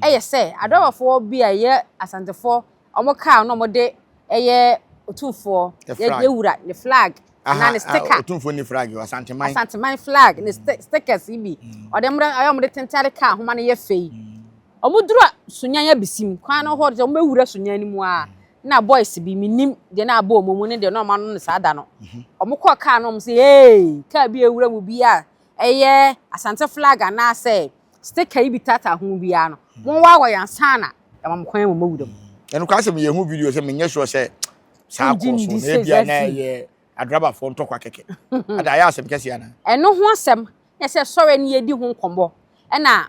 yɛ sɛ adɔbɔfoɔ bi a ɛyɛ Asantefoɔ wɔn kaa na wɔde ɛyɛ Otumfoɔ yɛ wura ne flag anaa ne sticker. Otumfoɔ ni flag o Asanteman. Asanteman flag ne stickers yi bi ɔde wɔn ɛyɛ wɔn de tentare kaa ahoma no yɛ fɛ yi. Wɔn duru Sunyani Abisim kwan no hɔ sɛ wɔn bɛwura Sunyani mu a na boys bi menim deɛ na abɔ wɔn mu ne deɛ na wɔn ano no saa da no. Wɔn kɔɔ kaa no wɔn sɛ ee kaa bi ewura mu bi a ɛyɛ Asante flag anaasɛ sticker yi bi taataa ho biara no, monwaawaa yɛn ansa na yɛama mo kwan ma moawura mu. Ɛno koraa sɛ meyɛ ho video sɛ menyɛ sure sɛ saa kɔɔ so na ebia na ɛyɛ adrabafoɔ ntɔkwa kɛkɛ. Ada ayɛ asɛm kɛseɛ anaa? Ɛno ho asɛm na ɛsɛ sɔre ne yɛdi ho nkɔmmɔ. Ɛna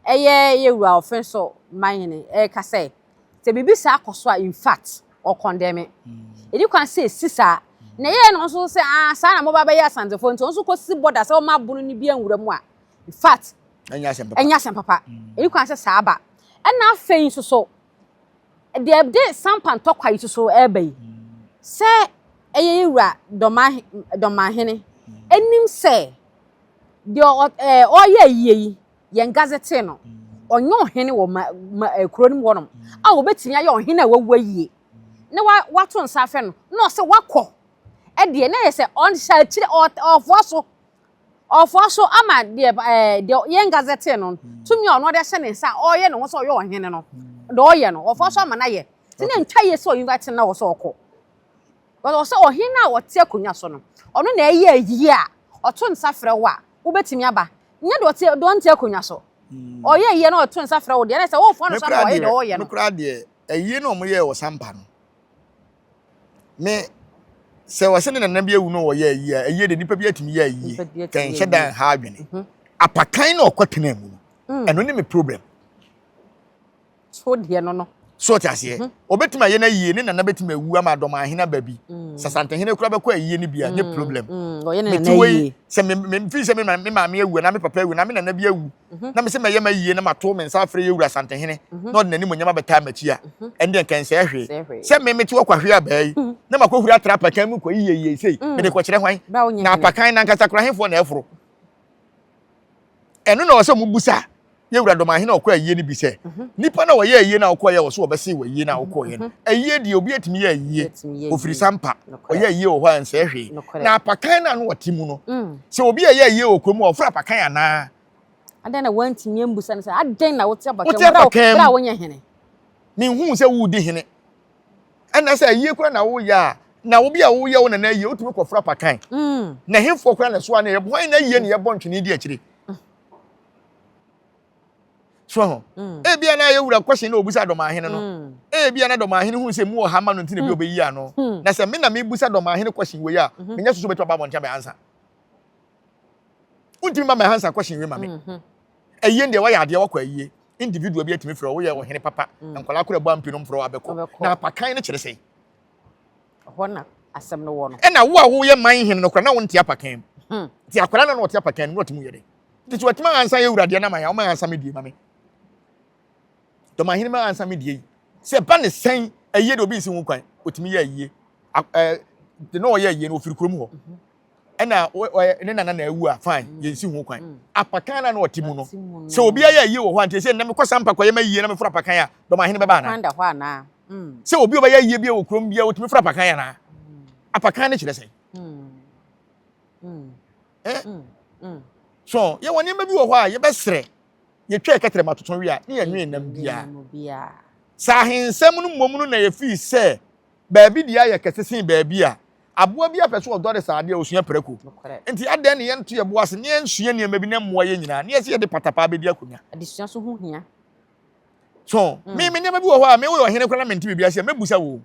ɛyɛ yɛ wura Ɔfenso Manhene ɛreka sɛ, sɛ biribi saa kɔ so a in fact ɔkɔndɛme. Ɛdi kwan sɛ ɛsi saa. Na ɛyɛɛ no nso sɛ ah saa na moba bɛyɛ Asantefoɔ nti ɔno nso kɔsi bɔda sɛ ɔma abono no bi anwura mu a in fact ɛnyɛ asɛm papa. Ɛnyɛ asɛm papa. Ɛdi kwan sɛ saa ba. Ɛna afei nso so deɛ ɛde sampa ntɔkwa yi nso so ɛreba yi sɛ ɛyɛ yɛ wura dɔma dɔmahene ɛnim sɛ deɛ ɔyɛ ayie yi yɛn gazette no, ɔnyɛ ɔhene wɔ ma, ma, eh, kuro no mu hɔnom a wɔbɛtumi ayɛ ɔhene a wawu ayie na wa, wato nsa afrɛ no na ɔsɛ wakɔ ɛdeɛ na yɛ sɛ ɔnhyɛ akyire ɔfoa so ɔfoa so ama deɛ ɛɛ deɛ yɛn gazette no tumi a ɔno ɔde ahyɛ ne nsa a ɔreyɛ ne ho sɛ ɔyɛ ɔhene no deɛ ɔyɛ no ɔfoa so ama no ayɛ nti na ntwa yie sɛ ɔinvite no na wɔ sɛ ɔkɔ ɔsɛ ɔhene a ɔte akonnwa so no ɔno na ɛyɛ ayie a ɔto nsa frɛ wo a wobɛtumi aba Nyɛ deɛ ɔte deɛ ɔnte akonnwa so. Ɔyɛ ayie na ɔto nsa frɛ wo deɛ, ɛna sɛ wofoa no so ama wayɛ deɛ ɔreyɛ no. Me koraa deɛ, ayie na wɔyɛɛ wɔ Sampa no, me sɛ wɔsɛ ne nana bi awu na wɔyɛ ayie a, ayie deɛ nipa bi atumi yɛ ayie, kɛnhyɛ da nha adwene. Mhm. Apakan na ɔkɔtena mu no, mm. ɛno ne me problem. So deɛ no no. So ɔte aseɛ. Mhm. Ɔbɛtumi ayɛ no ayie ne nana bɛtumi awu ama adɔmahene aba bi. Mm. Sasantehene kora bɛkɔ ayie no bi a, nyɛ mm, problem. Mm, ɔyɛ ne nana ayie. Sɛ memfiri sɛ me maame awu anaa me papa awu anaa me nana bi awu mhm. na mesɛ mɛyɛ m'ayie na mato me nsa afrɛ yɛwura Asantehene mhm. na ɔde n'anim onyam abɛtaa m'akyi a, ɛndeɛ nka nsɛɛ hwee. Sɛ me mete hɔ kwahwe abaa yi na makɔhuri atra apakan mu kɔyi yɛyie sei, mede kɔkyerɛ hwan? Na apakan no ankasa kora hefoɔ na ɛforo? Ɛno na ɔsɛ ɔmo busa yɛ wura dɔm ahene a ɔkɔ ayie no bi sɛ mhm. nipa na ɔyɛ ayie na ɔkɔ yɛ ɔso ɔbɛse wɔ ayie na ɔkɔ yɛ no mhm. ayie deɛ obi atumi yɛ ayie ofiri sampa ɔyɛ ayie wɔ hɔ a nsɛɛ hwee na apakan na ano ɔte mu no mm. sɛ obi a ɛyɛ ayie wɔ kurom a ɔforo apakan anaa. Adɛn na wantumi ambusa no sɛ adɛn na wote apakan mu bere a wonyɛ hene. Menhuu sɛ woredi hene. Ɛna sɛ ayie koraa na woyɛ a, na obi a woyɛ wo nana ayie, wotumi kɔfra pakan. Mm. Na hefoɔ koraa na ɛsoa na yɛbɔ hwan na ayie na yɛbɔ ntwene di akyire. So ho. Mm. Ebia na ayɛ wura question na obusa dɔmahene no. Mm. Ebia na dɔmahene hu sɛ mu wɔ ha ma no nti na bi mm. obeyi ano. Mm. Na sɛ me na mebusa dɔmahene question wei a, mm-hmm. menyɛ soso bɛtumi aba abɔnten abɛ ansa. Wontumi ma mɛ ansa question wei ma me. Mm-hmm. Ayie deɛ wayɛ adeɛ wakɔ ayie. Individual bi atumi frɛ wo woyɛ ɔhene papa. Mm. Nkwadaa kora ɛbɔ ampi no mfrɛ wo abɛkɔ. Na apakan no kyerɛ sɛn? Ɛhɔ na asɛm no wɔ no. Ɛna wo a woyɛ man hene no kora na wonte apakan mu. Hmm. Nti akwadaa no na ɔte apakan no na ɔte mu yɛ dɛ. Nti sɛ watumi ansa yɛ wura deɛ na ma yɛ ɔma ansa me die ma me. Dɔmahene ma ansa me die yi. Sɛ ɛba ne sɛn ayie deɛ obi nsi ho kwan ɔtumi yɛ ayie. Ɛɛ de na ɔyɛ ayie no ɔfiri kurom hɔ. Mhm. Ɛna ɔyɛ ne nana na awu a fine mm. yɛnsi ho kwan mm. apakan na na ɔte mu no sɛ obi ayɛ ayie wɔ hɔ a nti sɛ nnɛ mekɔ sampa kɔyɛ ma yie na meforo apakan a dɔmahene bɛba anaa mm. sɛ obi ɔbɛyɛ ayie bi wɔ kurom bia ɔtumi foro apakan anaa apakan no kyerɛ sɛn eh? So yɛwɔ nneɛma bi wɔ hɔ a yɛbɛsrɛ yɛtwa ɛkɛtrɛ ma toto wie a ne yɛnwe nam biara sɛ ahensɛm no mmom no na yɛfii sɛ Baabi deɛ ayɛ kɛse sen baabi a aboa bi apɛ sɛ ɔdɔre saa adeɛ a ɔsua prako. Nti adɛn ne yɛnto yɛn bo ase na yɛnsua nneɛma bi na ɛmmoa yɛn nyinaa na yɛsɛ yɛde patapaa bɛdi akonnwa? Adesua so ho hia. So, mm. me me nneɛma bi wɔ hɔ a me woyɛ ɔhene koraa na mente biribi ase a mɛbusa wo.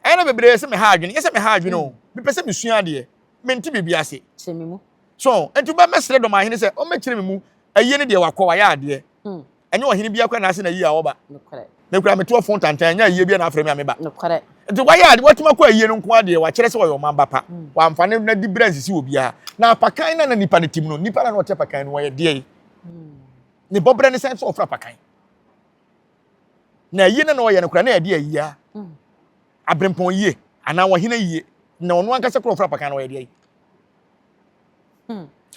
Ɛyɛ na bebree sɛ meha adwene, nyɛ sɛ meha adwene o. Mm. Mepɛ sɛ mesua adeɛ. Mente biribi ase. Kyerɛ me mu. So, nti wobɛmɛsrɛ dɔm ahene sɛ ɔmmɛkyerɛ me mu ayie no deɛ wakɔ wayɛ adeɛ. Mm. Ɛnyɛ ɔhene biara koraa na ase na yie a ɔba. Me koraa mete ɔfon tantan ɛnyɛ ayie biara na afrɛ me a meba. Nti wayɛ ade watumi akɔ ayie no nko ara deɛ wakyerɛ sɛ ɔyɛ ɔman ba pa. Mm. Wamfa ne nadi berɛ ansisi obiara. Na apakan na na nipa no tim no nipa na na ɔte apakan no ɔyɛ deɛ yi. Mm. Ne bɔberɛ ne sɛn sɛ ɔfra apakan. Na ayie no na ɔyɛ no koraa na ɛde ayie a. Mm. Abrempɔn yie anaa ɔhene yie na ɔno ankasa koraa ɔfra apakan no ɔyɛ deɛ yi.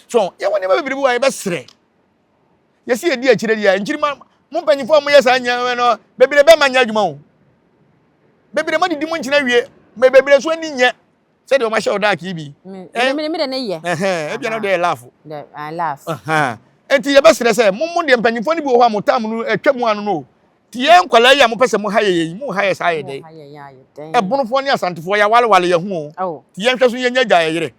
So yɛwɔ nneɛma bebree bi wɔ a yɛbɛsrɛ. Yɛsi yɛdi akyire deɛ nkyirima mo mpanyinfoɔ a moyɛ saa nyɛ no bebree bɛma nyɛ adwuma o. Bebree mo didi mo nkyina wie bebree nso ani nyɛ sɛdeɛ wɔn ahyɛ ɔdaak yi bi. Mi mi de ne yɛ. Ebi ano deɛ yɛ laugh. Laugh. Nti yɛbɛsrɛ sɛ mo mo deɛ mpanyinfoɔ no bi wɔ hɔ a mo tam no atwa mu ano no ti yɛn nkwadaa yi a mopɛ sɛ mo ha yɛ yɛ yi mo ha yɛ saa yɛ dɛ. Ɛbonofoɔ ne asantefoɔ yɛawalewale yɛ ho o. Ti yɛn hwɛ so yɛn nyɛ gya yɛ yere.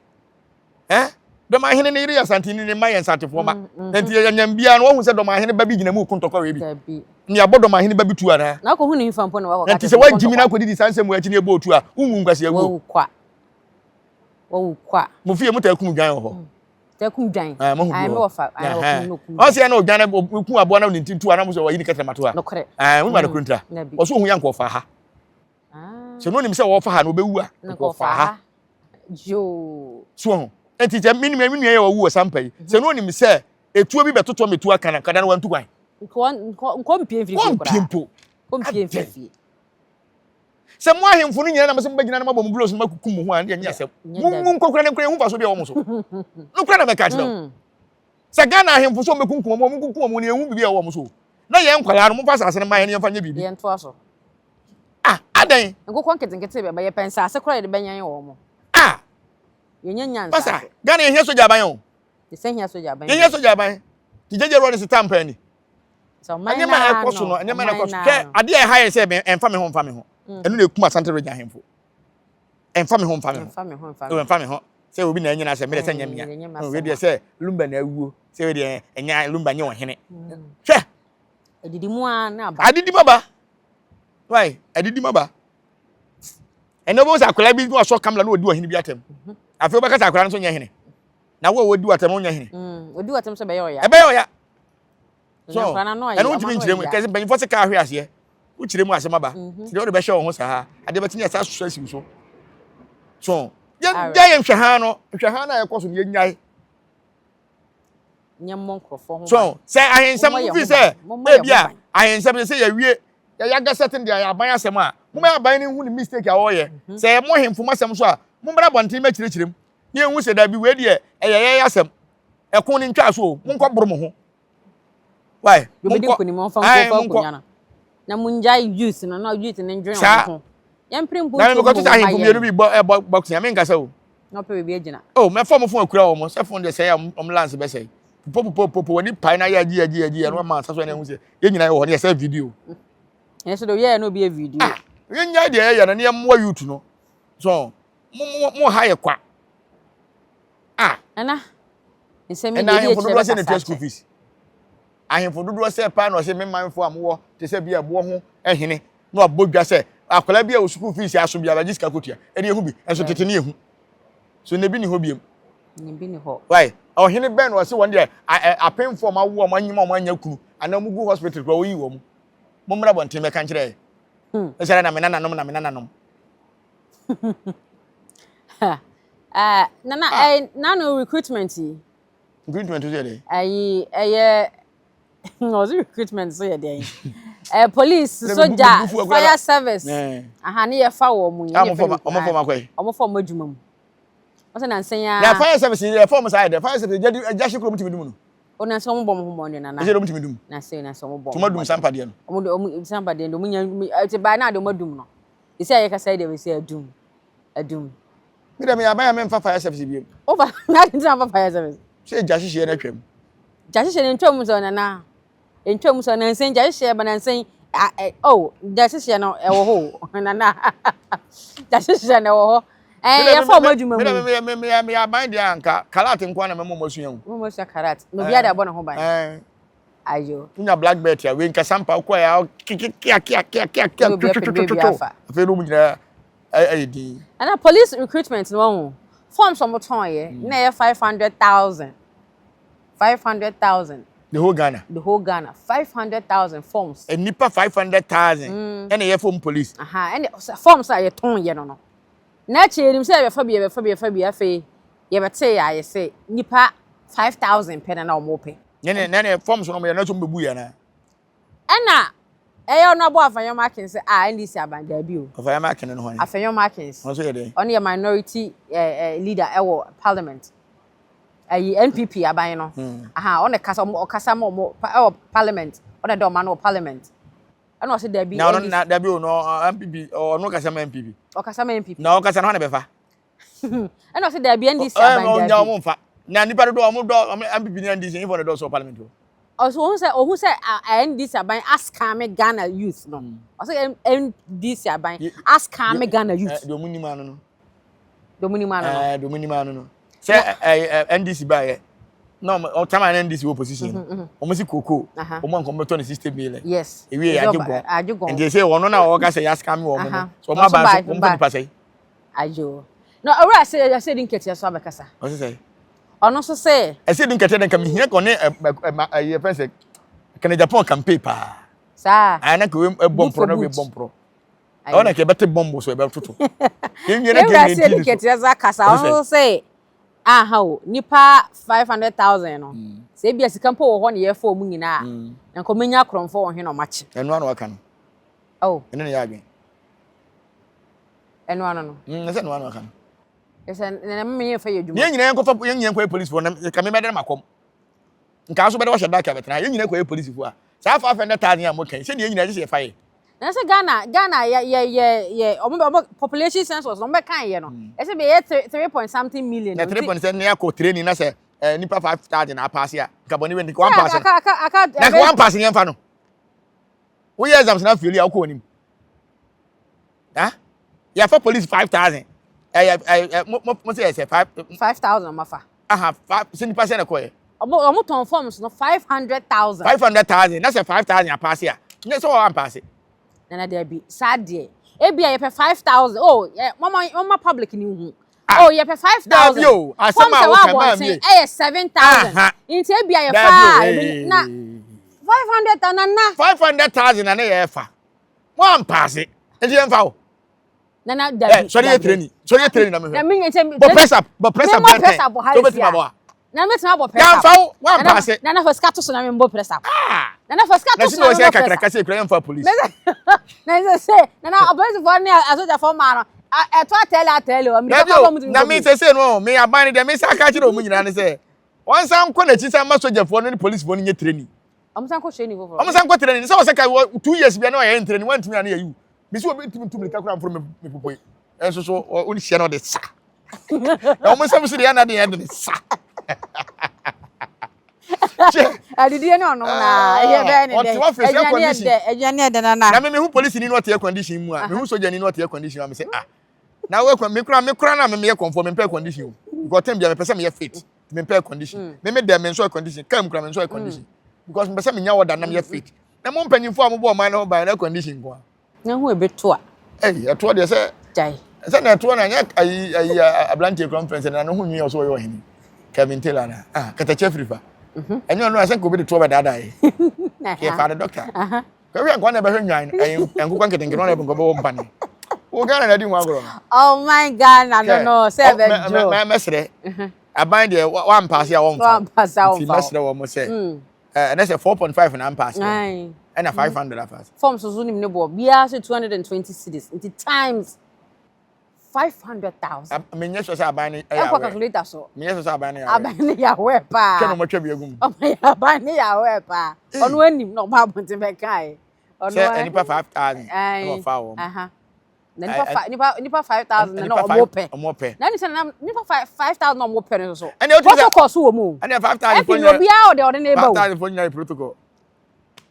Eh? Dɔmahene ne yere yɛ Asanteni ne mma yɛ Nsantefoɔ mma. Mm, mm-hmm. Nti yɛyɛ nyam biara no wahu sɛ dɔmahene ba bi gyina mu ko ntɔkwa wei bi. Ne abɔ dɔmahene ba bi tu anaa? Na akɔhu ne mfa mpo na wakɔka Nti sɛ wagyimi na akɔdidi saa nsɛm wɔ akyi ne ɛbɔ otu a, wonwu nkwasi awuo. Wawu kwa. Wawu kwa. Mo fie mo taa kum dwan wɔ hɔ. Mm. Taa kum dwan. Ah, mo hu bi wɔ hɔ. Ɔsɛ yɛ na odwan na ku aboa na ne nti tu a na mo sɛ wayi ne kɛtɛrɛma to a. Nokorɛ. Ah, wo ma no kuro ntira. Ɔso ohu yɛ nkɔfa ha. Ah. Sɛ no nim sɛ wɔfa ha na ɔbɛwu a, nkɔfa ha. So ho. Enti sɛ me nua me nua yɛ ɔwu wɔ sampa yi, sɛ no nim sɛ etuo bi bɛtotɔ me tuo aka na kada no wantu kwan. Nkɔ mpie mfiri fie koraa. Wɔmpie mpo. Kɔ mpie mfiri fie. Sɛ mo ahemfo no nyinaa na mo sɛ mobɛgyina na moabɔ mo blows na moakukum mo ho a, ɛnde ɛnyɛ asɛm. Mungu nkɔkora ne nkora ehu mfaso bi a ɛwɔ mo so. Nokora na mɛka akyerɛ wo. Mm. Sɛ Ghana ahemfo sɛ wɔbɛkunkum wɔn, wɔnkunkum wɔn na ehu biribi a ɛwɔ wɔn so. Na yɛn nkwadaa no, momfa asase no mma yɛn na yɛmfa nyɛ biribi. Yɛntoa so. Ah, adɛn? Nkokɔ nketenkete bɛba, yɛpɛ nsaase koraa yɛde bɛyɛn wɔn. Ah! Yɛnyɛ nya nsaase. Pasa, Ghana yɛhia sogya aban o. Yɛsɛ hia sogya aban. Yɛhia sogya aban. Ti gyegye rɔ ne se tampa ni. Nneɛma a ɛkɔ so no, nneɛma a ɛkɔ so. Hwɛ, adeɛ a ɛha yɛ sɛ ɛmfa me ho mfa me ho. Mm. Ɛno na ekum Asante Region ahemfo. Ɛmfa me ho mfa me ho. Ɛmfa me ho mfa me ho. Ɛmfa me ho. Sɛ obi na anyina sɛ mmerɛ sɛ nyɛ mea. Wei deɛ sɛ Lumba na awuo. Sɛ wei deɛ ɛnyɛ Lumba nyɛ ɔhene. Mm. Hwɛ. Adidi mu ara na aba. Adidi mu aba. Why? Adidi mu aba. Ɛnna wobɛhu sɛ akwadaa bi na wasɔ kamla na ɔdi ɔhene bi atɛm. Mhm. Afei wobɛka sɛ akwadaa no nso nyɛ hene. Na wo a wɔdi w'atɛm no nyɛ hene. Mm, ɔdi w'atɛm sɛ ɛbɛyɛ ɔya. Ɛbɛyɛ ɔya. So ɛno wontumi nkyerɛ mu. Kɛse mpanyinfoɔ sɛ kaa hwe aseɛ. Wokyerɛ mu asɛm aba. Mhm. Nti deɛ wode bɛhyɛ wo ho saa adeɛ bɛtumi yɛ saa soso asi wo so. So yɛgya yɛn nhwɛhaa no nhwɛhaa no a ɛkɔ so no yɛnyae. Nyɛ mmɔ nkurɔfoɔ ho ban. So sɛ ahensɛm mo fi sɛ ebi a ahensɛm sɛ sɛ yɛwie yɛyɛ agasɛte deɛ yɛ aban asɛm a mo bɛ aban no hu ne mistake a ɔreyɛ mhm. sɛ ɛmo hemfo mo asɛm so a mo mbra abɔnten mɛkyerɛkyerɛ mu ne ehu sɛ dabi wei deɛ ɛyɛ yɛyɛ asɛm ɛko ne ntwa so o mo nkɔ boro mo ho why mo nkɔ ɛɛ mo nkɔ na mo ngya youth no na youth no ndwene wɔn ho yɛn mpere mpo nso mo ma yɛn na mekɔto sɛ ahemfo mmienu bi bɔ ɛbɔ boxing a menkasa o Na ɔpɛ baabi agyina. Oh, mɛfa wɔn fon akura wɔn. Sɛ fon deɛ sɛe a wɔn lance bɛsɛe. Popo popo popo w'ani pae na yɛ agyi agyi agyi ɛno ama nsa so ɛna ehu sɛ yɛn nyinaa yɛ wɔ hɔ ne yɛsɛ video. Ɛyɛ sɛ deɛ oyɛɛ na obi yɛ video. Ah, yɛn nyɛ deɛ yɛyɛ no ne yɛn mmoa youth no. So mo mo mo ha yɛ kwa. Ah. Nana, nsɛm yi Ɛna deɛ ebi ahemfo akyerɛ dodoɔ sɛ na bɛkasa etua school akyerɛ. fees. Ahemfo dodoɔ sɛ paa na ɔsɛ me manfoɔ a mowɔ te sɛ bi a ɛboɔ ho hene na wabɔ dwa sɛ akwadaa bi a wɔ sukuu fees aso biara gye sika kɔtua ɛde ehu bi nso tete ne ehu so na ebi ni hɔ biem. Ebi ni hɔ. Why ɔhene bɛn na ɔsɛ wɔn deɛ apemfoɔ ɔmo awo ɔmo anyim ɔmo anya kunu anaa ɔmo gu hospital kura wɔyi wɔn mo mmra bɔnten mɛka nkyerɛ yɛ. Hmm. Ɛsɛ na me nananom na me nananom. Ah, nana, ah. eh, nano recruitment yi. Recruitment nso yɛ dɛ. Ayi ɛyɛ ɔsi recruitment nso yɛ dɛ. Ɛ police soja fire service. Aha ne yɛ fa wɔn mu yi. Ɔmo fɔ ɔmo akɔ yi. Ɔmo fɔ ɔmo adwuma mu. Wɔsɛ nansa yi ara. Na fire service yɛ fɔm saa yɛ dɛ fire service gya di gya hye kuro mu tumi dum no. O nansa wɔn bɔ wɔn ho mmɔden nana. Ɛsɛ dɛ wɔn tumi dum. Nansa yi nansa wɔn bɔ. Tuma dum sampa deɛ no. Wɔn de wɔn sampa deɛ no wɔn nya ɛte baa naa de wɔn adum no. Esi a yɛkasa yi deɛ wɔsi adum adum. Mi dɛ mi yɛ aban a mi nfa fire service bi mu. O fa na adi ntina nfa fire service. Sɛ gya hyehyeɛ no atwam. Gya hyehyeɛ no ntwam sɛ nana. Ntwam sɛ nansa yi gya hyehyeɛ ba nansa yi a ɛ oh gya hyehyeɛ no ɛwɔ hɔ o nana. Gya hyehyeɛ no ɛwɔ hɔ. Ɛɛ yɛfa wɔn adwuma mu. Mi dɛ mi mi mi yɛ aban deɛ anka karat nko na mɛma wɔn asua o. Wɔn asua karat na obiara de abɔ ne ho ban. Ɛɛ. Ayo. Wonya black belt a wei nkasa mpa wokɔ ya kia kia kia kia kia twitwitwitwi. Afei no mu nyinaa ɛyɛ din. Ɛna police recruitment no wahu forms wɔn tɔn yɛ na ɛyɛ 500,000 500,000. The whole Ghana. The whole Ghana 500,000 forms. Nnipa 500,000 ɛna ɛyɛ form police. Aha ɛna forms a yɛtɔn yɛ no no. Na akyire yɛnim sɛ yɛbɛfa bi yɛbɛfa bi yɛbɛfa bi afei yɛbɛtee a yɛsɛ nnipa 5,000 pɛ na na wɔn pɛ. Ne ne ne forms no wɔn yɛ na so wɔn bɛbu yɛ anaa. Ɛna ɛyɛ ɔno abɔ Afenyo Markins sɛ ah NDC aban daabi o. Afenyo Markins no hwan? Afenyo Markins. Ɔno nso yɛ dɛn? Ɔno yɛ minority eh, eh, leader ɛwɔ parliament. Ɛyi NPP aban no. Aha ɔno kasa ɔkasa ma ɔmo ɛwɔ parliament. Ɔno ɛdɛ ɔma no wɔ parliament. Ɛna ɔsɛ daabi. Na ɔno na daabi o no NPP ɔno kasa ma NPP. Ɔkasa ma NPP. Na ɔkasa no hwan na bɛfa? Ɛna ɔsɛ daabi NDC aban daabi. Ɔnya ɔmo nfa. Na nipa dodo ɔmo dɔ ɔmo NPP ne NDC nyifo na dɔ so parliament o. Ɔsɛ ohun sɛ ohun sɛ NDC aban askame Ghana youth no. Ɔsɛ NDC aban askame Ghana youth. Deɛ ɔmo nim ano no. Deɛ ɔmo nim ano no. Deɛ ɔmo nim ano no. Sɛ NDC ba yɛ na ɔmo tama na NDC wɔ position no. Ɔmo si koko. Ɔmo anka ɔmo bɛtɔ ne 60 million. Yes. Ewie yɛ agye gɔn. Nti sɛ ɔno na ɔka sɛ yɛ askame wɔn no. So ɔmo aba so ɔmo fɛ nipa sɛ. Ayo. Na owura sɛ ɛsɛ di nketewa so abɛkasa. Ɔsɛ sɛ. Ɔno nso sɛ. Ɛsɛ di nketewa nka mehia ka ɔne ɛma ɛyɛ fɛn sɛ kɛnɛ Japan campaign paa. Saa. Ayɛ na kɛ ɛbɔ mporɔ na ɛbɔ mporɔ. Ɛwɔ na kɛ ɛbɛte bɔmbo so ɛbɛtoto. Yɛnwie na kɛ Ewura sɛ di nketewa so akasa ɔno nso sɛ aha o nipa 500,000 no. Sɛ ebi a sika mpo wɔ hɔ na yɛfa wɔn nyinaa. Na nka wɔn akorɔmfo wɔn he na wɔn akye. Ɛno ano aka no. Oh. Ɛno na yɛ adwene. Ɛno ano no. Mm, sɛ ɛno ano aka no. Ɛsɛ na mma yɛn fa yɛ adwuma. Yɛn nyinaa nkɔfa yɛn nyinaa nkɔyɛ polisifoɔ na ka me bɛdɛ ma kɔm. Nka nso bɛdɛ wɔhyɛ dark abɛtena yɛn nyinaa kɔyɛ polisifoɔ a saa 500,000 a mo kan sɛdeɛ yɛn nyinaa gye sɛ yɛfa yɛ. Na sɛ Ghana Ghana yɛ yɛ yɛ yɛ ɔmo ɔmo population census ɔmo bɛ kan yɛ no. Ɛsɛ bɛ yɛ three three point something million. Na 3 point sɛ ne akɔ training na sɛ eh, nipa 5,000 na apaase a nka bɔne bɛ nka one paase. Aka aka aka. Na nka one paase yɛn fa no. Woyɛ exams na fail a wokɔ anim. Ha? Yɛfa police 5,000. Ɛyɛ ɛyɛ mo mo mo sɛ yɛ sɛ five. 5,000 ɔmo afa. Aha five sɛ nipa sɛ na kɔ yɛ. Ɔmo ɔmo tɔn forms no 500,000. 500,000 na sɛ 5,000 apaase a nyɛ sɛ wɔn ampaase. Nana dabi saa deɛ ebi a yɛpɛ 5,000 oh yɛ mama mama public ni hu. Ah, Oh yɛpɛ 5,000. Dabi o asɛm a Forms a wɔka maa wɔabɔnten mi. ɛyɛ 7,000. Aha. Nti ebi a yɛfa Dabi o a ebi na 500,000 nana. 500,000 na ne yɛ fa. Wɔn ampaase nti yɛn fa o. Nana dabi. Sɔre yɛ training sɔre yɛ training na mi Na hwɛ. mi nyɛ sɛ. Bɔ press up bɔ press up Memmɔ press up wɔ ha So esi bɛtumi a. abɔ a. Na mɛtumi abɔ press up. Yɛnfa wo wɔn ampaase. Nana fa sika to so na memmɔ press up. Ah. Nana fa sika Na to si so na na wɔsɛ memmɔ press kakraka up. sɛ ekura yɛn fa police. Na sɛ sɛ nana apolisifoɔ ne asogyafoɔ maa no ɛto atɛɛle atɛɛle o Dabi mirika o kɔ bɔ mu tumi na kɔ mi bi. sɛ sɛ no mi aban ne deɛ mi sa aka kyerɛ wɔn nyinaa ne sɛ wɔn nsa nkɔ n'akyi sɛ ama sogyafoɔ no ne policefoɔ no nyɛ training. Ɔmo san kɔ training foforɔ. Wɔn nsa nkɔ training sɛ wɔsɛ ka wɔ 2 years bia na wɔyɛ training wɔn ntumi ano yɛ yiw. Misi obi ntumi ntu mirika kora nforo mi popo yi. Ɛnso so wɔn hyia na ɔde sa. Na wɔn nsɛm so deɛ ɛna de yɛ de ne sa. Kyɛ Adidie ne ɔnom na ɛyɛ bɛyɛ ne ɔte dɛ. office air Aduane yɛ condition. dɛ aduane yɛ dɛ nana. Na me mehu polisi ni na ɔte air condition mu a mehu soja ni na ɔte air condition mu a me sɛ ah na wo me kura me kura na me meyɛ kɔnfɔ me mpɛ air condition o because time bia me pɛ sɛ meyɛ fit me mpɛ air condition me me dɛ me nso air condition kaa mu kura me nso air condition because me pɛ sɛ menya order na meyɛ fit na mo mpanyinfo a mobɔ ɔman no ho ban na air condition nko a. Na ho ebi to a. Ɛyi ɛtoɔ deɛ sɛ Gyae. sɛ na ɛtoɔ na nyɛ ayi ayi aberanteɛ kura mfɛn sɛ na ne ho nwi ɔso ɔyɛ ɔhene Kevin Taylor na ah katakyɛ firifa ɛnyɛ ɔno a sɛ nka obi de toɔ bɛdaadaa yɛ kɛ fa de doctor kɛhwɛ nkwa na ɛbɛhwɛ nwan ɛyi nkokɔ nketenkete ɔna ɛbɛnkɔ bɛwɔ mpane wo Ghana na adi ho agorɔ no. Oh my Ghana no no sɛ ɛbɛdwo. Mɛsrɛ aban deɛ wampaase a wɔmfa Wampaase a nti wɔmfa wo. mɛsrɛ wɔn sɛ ɛnɛ sɛ 4.5 na ampaase ɛna 500 apaase. Forms so nim ne boɔ biara so 220 cedis nti times 500,000. Menyɛ sure sɛ aban no yɛ aware. Ɛnkɔ calculator so. Menyɛ sure sɛ aban no yɛ aware. Aban no yɛ aware paa. Twɛ na ɔmo atwa bi agu mu. Ɔmo yɛ aban no yɛ aware paa. Ɔno anim na ɔmo abɔnten bɛkae. Ɔno sɛ nipa 5,000 ɛna ɔfa wɔn. Na nipa fa nipa nipa 5,000 na ɔmo pɛ. Ɔmo pɛ. Na ɛni sɛ na nipa 5,000 na ɔmo pɛ no so. Ɛna otu sɛ protocol so wɔ mu. Ɛna 5,000 fo nyina. Obiara ɔde ɔde ne ba o. 5,000 fo nyina yɛ protocol.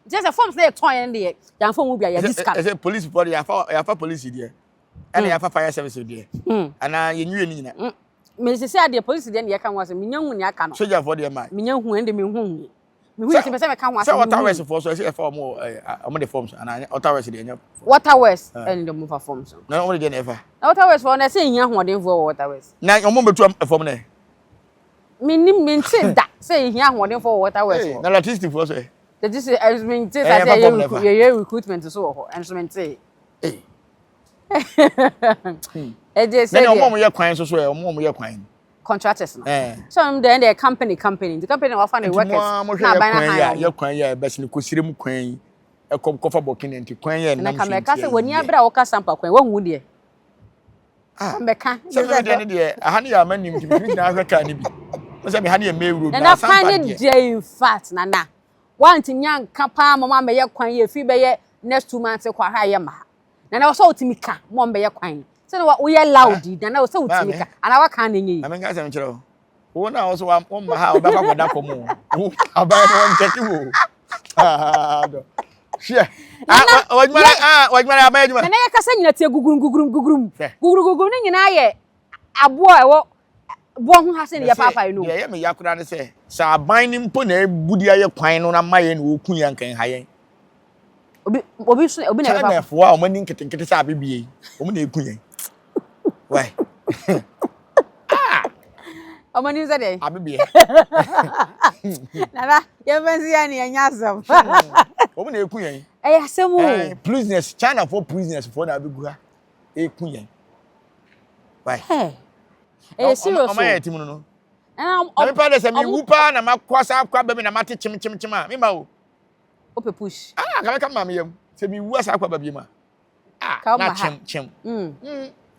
Nti sɛ forms na yɛ tɔn yɛn deɛ yɛn fɔ mu bi a yɛ di sika. Ɛsɛ police fo deɛ yafa yafa police deɛ. Ɛna yafa fire service deɛ. Ana yɛn nwie ne nyina. Mɛ sisi adeɛ police deɛ na yɛka ho asɛm menya hu nea aka no. Soja fo deɛ maa. Menya hu ɛnde me hu hu. Me hu yɛ sɛ mɛka ho asɛm. Sɛ water west fo so ɛsɛ yɛfa wɔn ɛɛ wɔn de forms ana water west deɛ ɛnyɛ. Water west ɛne de wɔn fa forms. Na wɔn de deɛ na ɛfa. Na water west fo na ɛsɛ ehia ahoɔdenfoɔ wɔ water west. Na wɔn bɛtu fam nɛ. Menim mente da sɛ ehia ahoɔdenfoɔ wɔ water west hɔ. Na electricity foɔ so ɛ. Electricity ɛnso mente sa sɛ yɛyɛ yɛyɛ recruitment so wɔ hɔ ɛnso mente. Ɛgye sɛ deɛ. Na wɔn a wɔyɛ kwan so so ɛ wɔn a wɔyɛ kwan. Contractors no. So wɔn deɛ ɛyɛ company company nti company na wafa ne workers na aban na han wɔn. Yɛ kwan yɛ ɛbɛsi ne kosire mu kwan yi ɛkɔ kɔfa bɔkene nti kwan yɛ nam so nti. Na kamɛka sɛ wɔn ani abere a wɔka sampa kwan wɔn hu deɛ. Ah, Mɛka. Sɛ me deɛ ne deɛ, aha ne yɛ ama nim nti metumi gyina ahwɛ kaa ne bi. Wo sɛ me ha ne yɛ main road na kwan ne deɛ in fact nana. Wantumi anka paa ma mabɛyɛ kwan yi efi bɛyɛ next 2 months kɔ ahwɛ ayɛ ma ha. Nana wɔ sɛ wotumi ka ma ɔmbɛyɛ kwan. Sɛ na woyɛ loud yi nana wɔ sɛ wotumi ka anaa waka na enye yi. Na menka asɛm kyerɛ wo. Wo na wo so wo mma ha wobɛkɔ akɔda kɔm o. Wo aban no wɔn kyɛke wo. Hwɛ. Wadwuma na wadwuma na aban adwuma. Nana yɛ kasa nyina tie gugurum gugurum gugurum. Gugurum gugurum ne nyinaa yɛ aboɔ a ɛwɔ boɔ ho ha sɛ ne yɛ paapae no. Deɛ ɛyɛ me ya koraa ne sɛ sɛ aban no mpo na ebu de ayɛ kwan no na ma yɛn na wɔku yɛn anka nha yɛn. Obi obi so obi na ɛbɛfa. Chinafoɔ a wɔn ani nketenkete sɛ abebie yi wɔn na eku yɛn. Why? Ah! Wɔn ani sɛ deɛ. Abebie. Nana yɛn fɛn si yɛn ni yɛn nyɛ asɛm. Wɔn na eku yɛn. Ɛyɛ asɛm o. Prisoners Chinafoɔ prisoners foɔ na abegu ha eku yɛn. Why? Ɛyɛ serious o. Ɔmo ayɛ ti mu no. Na mi pa de sɛ mi wu paa na ma kɔ asa akɔ abɛ mi na ma te kyem kyem kyem a mi ma o. Wopɛ push. Ah, ka mɛka maame yam. Sɛ mi wu asa akɔ aba bi mu a. Ah, na kyem kyem.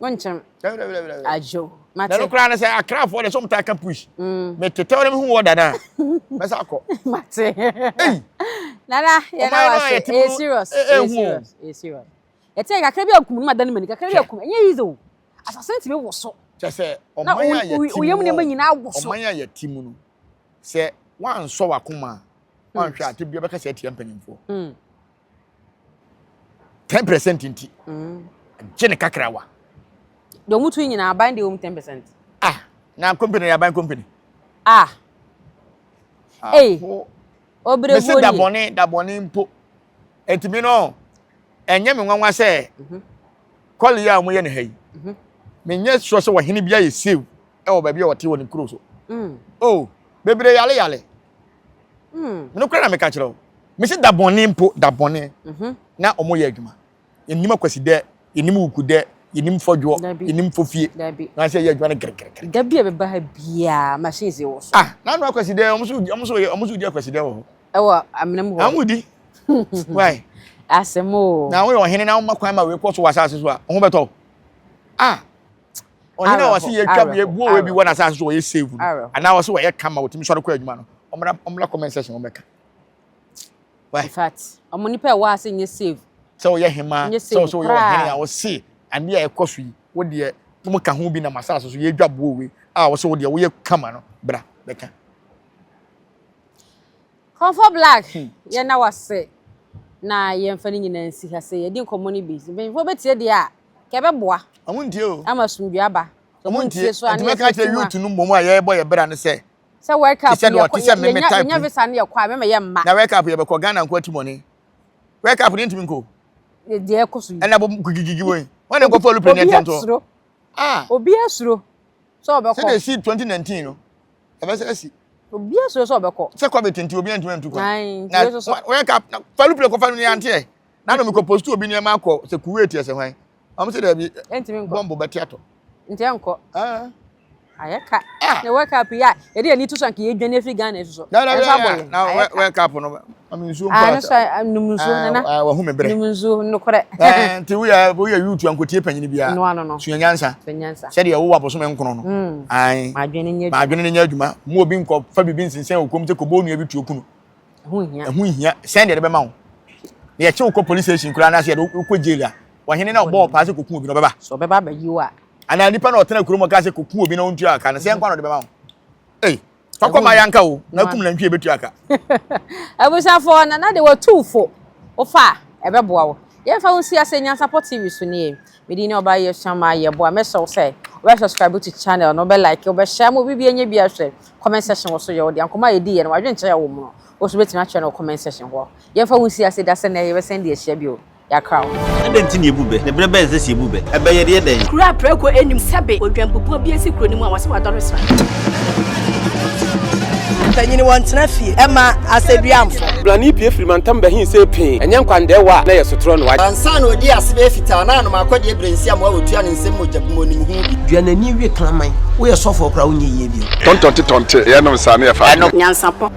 Wonkyem. Adwo. Mate. Na no koraa no sɛ akrafoɔ de sɛ ɔmo taa ka push. Me tetɛw na me hu wɔ da na. Mɛsa akɔ. Mate. Ei. Nana, yɛ na wase. Ɛyɛ serious. Ɛyɛ serious. Ɛyɛ serious. Yɛte kakra bi akum no ma dan mani kakra bi akum. Ɛnyɛ easy o. Asase no tumi woso. Kyɛ sɛ ɔman a yɛte mu no, ɔman a yɛte mu no, sɛ wansɔ wakoma a, wanhwɛ a tebea bɛka sɛ atia mpanyimfoɔ. 10% nti gye ne kakrawa. Deɛ ɔmo tu nyinaa aban deɛ ɔmo 10%. Ah, na company yɛ aban company. Ah. Ee. Obere Mese da bɔne da bɔne mpo. Ntumi no ɛnyɛ me nwanwa sɛ kɔle yi a wɔyɛ no ha yi. Menyɛ sure sɛ ɔhene bi ayɛ save ɛwɔ baabi a ɔte wɔ ne kuro so. Oh, bebree yale yale. Mene kora na meka kyerɛ wo. Mese da bɔne mpo, da bɔne. Na ɔmo yɛ adwuma. Yɛnim akwasidɛ, yɛnim wukudɛ, yɛnim fɔdwoɔ, yɛnim fofie. Na sɛ yɛ adwuma no gɛrɛgɛrɛ. Da bi a bɛba ha biara machines wɔ so. Ah, na ano akwasidɛ, ɔmo so ɔmo so ɔmo so di akwasidɛ wɔ hɔ. Ɛwɔ amena mu hɔ. Ɔmo di. Why? Asɛm o. Na woyɛ ɔhene na woma kwan ma wei kɔ so wɔ asase so a, wo ho bɛtɔ. Ah, ɔhene a wɔse yɛtwa yɛbuo wɔ bi wɔ n'asase so wɔyɛ save no anaa wɔse wɔyɛ kama wɔtumi sɔre kɔ adwuma no ɔmmra ɔmmra comment section wɔmmɛka. Why? In fact, ɔmo nipa ɛwɔ ase nyɛ save. Sɛ wɔyɛ hema sɛ wɔsɛ wɔyɛ ɔhene a wɔse adeɛ a ɛkɔ so yi wo deɛ wɔn ka ho bi nam asase so yɛdwa buo wei a wɔsɛ wo deɛ woyɛ kama no bra bɛka. Comfort Black, yɛna wase na yɛmfa ne nyinaa nsi ha sɛ yɛdi nkɔmmɔ no bi. Mpanyinfoɔ bɛtie deɛ a, ka ɛbɛboa. Ɔmo ntie o. Ama asomdwoe aba. Ɔmo ntie. So Nti mɛka kyerɛ youth no mmom a yɛrebɔ yɛ bra no sɛ. Sɛ World Cup yɛkɔ yɛnya yɛnya visa no yɛkɔ a mɛma yɛ mma. Na World Cup yɛbɛkɔ Ghana nko atimɔne. World Cup no yɛntumi nkɔ. Deɛ ɛkɔ so yi. Ɛna bɔ gigigigi wɔ yi. Wɔn na nkɔfɔ olupere ne ɛtɛn toɔ. Ah. Obi asuro sɛ ɔbɛkɔ. Sɛdeɛ esi 2019 no. Ɛbɛsɛ asi. Obi asuro sɛ ɔbɛkɔ. Sɛ COVID nti obi antumi antu kwan. Na wɔyɛ ka fa lupere kɔfa no ne anteɛ. Na no mekɔ post obi nneɛma akɔ sɛ Kuwait ɛsɛ hwan. Wɔn sɛ daabi. Ɛntumi nkɔ. Bɔmbo bɛte atɔ. Nti ɛnkɔ. Ah. Ayɛ ka. Na World Cup yi a yɛde ani to so anka yɛdwane afiri Ghana yi so. Na na Ɛnso abɔ yɛn. na Ayɛ ka. World Cup no ma me nsuo Ah, mpo no so ah, num nsuo nana. Wahu me berɛ. Num nsuo nokorɛ. Eh, nti woyɛ woyɛ youth ankotie panyini biara. No ano no. Sua nyansa. Sua nyansa. Sɛdeɛ wowɔ abosome nkono no. Ae. Ma adwene nyɛ Ma adwene no nyɛ adwuma. Mu obi nkɔ fa biribi nsensɛn wo kɔn mu sɛ kɔbɔ onua bi tuo kunu. Ɛho nhia. Ɛho nhia. Sɛn deɛ de bɛma wo. Na yɛkye wo kɔ police station koraa anaasɛ yɛde wo kɔ jail a, ɔhene na ɔbɔɔ paa sɛ kɔku obi no ɔbɛba. So ɔbɛba abɛyi wo a. Anaa nipa na ɔtena kurom ɔka sɛ kɔku obi na ɔntua aka no, sɛn nkwa na ɔde bɛma wo. Ei, fa kɔ ma yɛnka o, na kum nantwie bɛtua aka. Abusuafoɔ, Nana de watu fo, wofa a, ɛbɛboa wo. Yɛmfa wo nsi ase Nyansapɔ TV so nie. Me din ne Ɔbaa Yesuama Yeboah. Mɛsrɛ wo sɛ wobɛ subscribe to channel no, wobɛ like, wobɛ share ama obi bi anya bi ahwɛ. Comment section wɔ so yɛ wo dea. Nkɔmmɔ a yɛdiiɛ no, w'adwenkyerɛ a ɛwɔ mu no, wo nso wobɛtumi atwerɛ no wɔ comment section hɔ. Yɛmfa wo nsi ase da sɛ nnɛ yɛbɛsan di ahyia bio. Yɛakra wo. Adɛn nti na yɛbu bɛ? Na berɛ bɛn na ɛsɛ sɛ yɛbu bɛ? Ɛbɛ yɛde yɛ dɛn? Kuro a prako nnim sɛbe odwanpupuo bi asi kuro no mu a wɔse wadɔre sra. Mpanyini wɔntena fie ɛma asɛduamfo. Blani pue firi mantam bɛhe see pee, ɛnyɛ nkwandɛɛwa a na ɛyɛ sotorɔ no. Ansa na ɔdii ase bɛyɛ fitaa na anom akɔdeɛ berɛ nsi amoa wɔtua ne nsam mogya bi mu ɔnim ho bi. Dua n'ani we kraman. Woyɛ sɔfoɔ koraa wonyɛ yie bio. Tɔntɔnte tɔnte yɛnom saa ne yɛfa adwene. Nyansapɔ.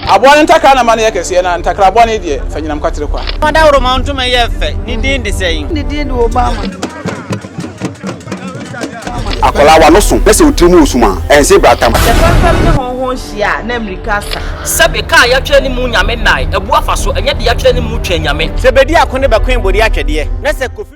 Aboa no ntakra na ma no yɛ kɛseɛ, na ntakra bɔne deɛ, fa nyinam kwatere kwa. Ɔdawuroma ntoma yɛ fɛ, ne din de sɛn? Ne din de Obama. Akwadaa w'ano so na sɛ wo tiri mu wɔ sum a, ɛnse bratam. Sɛ fɛmfɛm ne hɔnhɔn hyia a, na mmirika asa. Sɛbe kaa yɛatwerɛ ne mu Nyame nnae, abu afa so, ɛnyɛ de yɛatwerɛ ne mu Twɛn Nyame. Sɛ bedi ako ne bɛkoe bode atwɛdeɛ, na sɛ Kofi.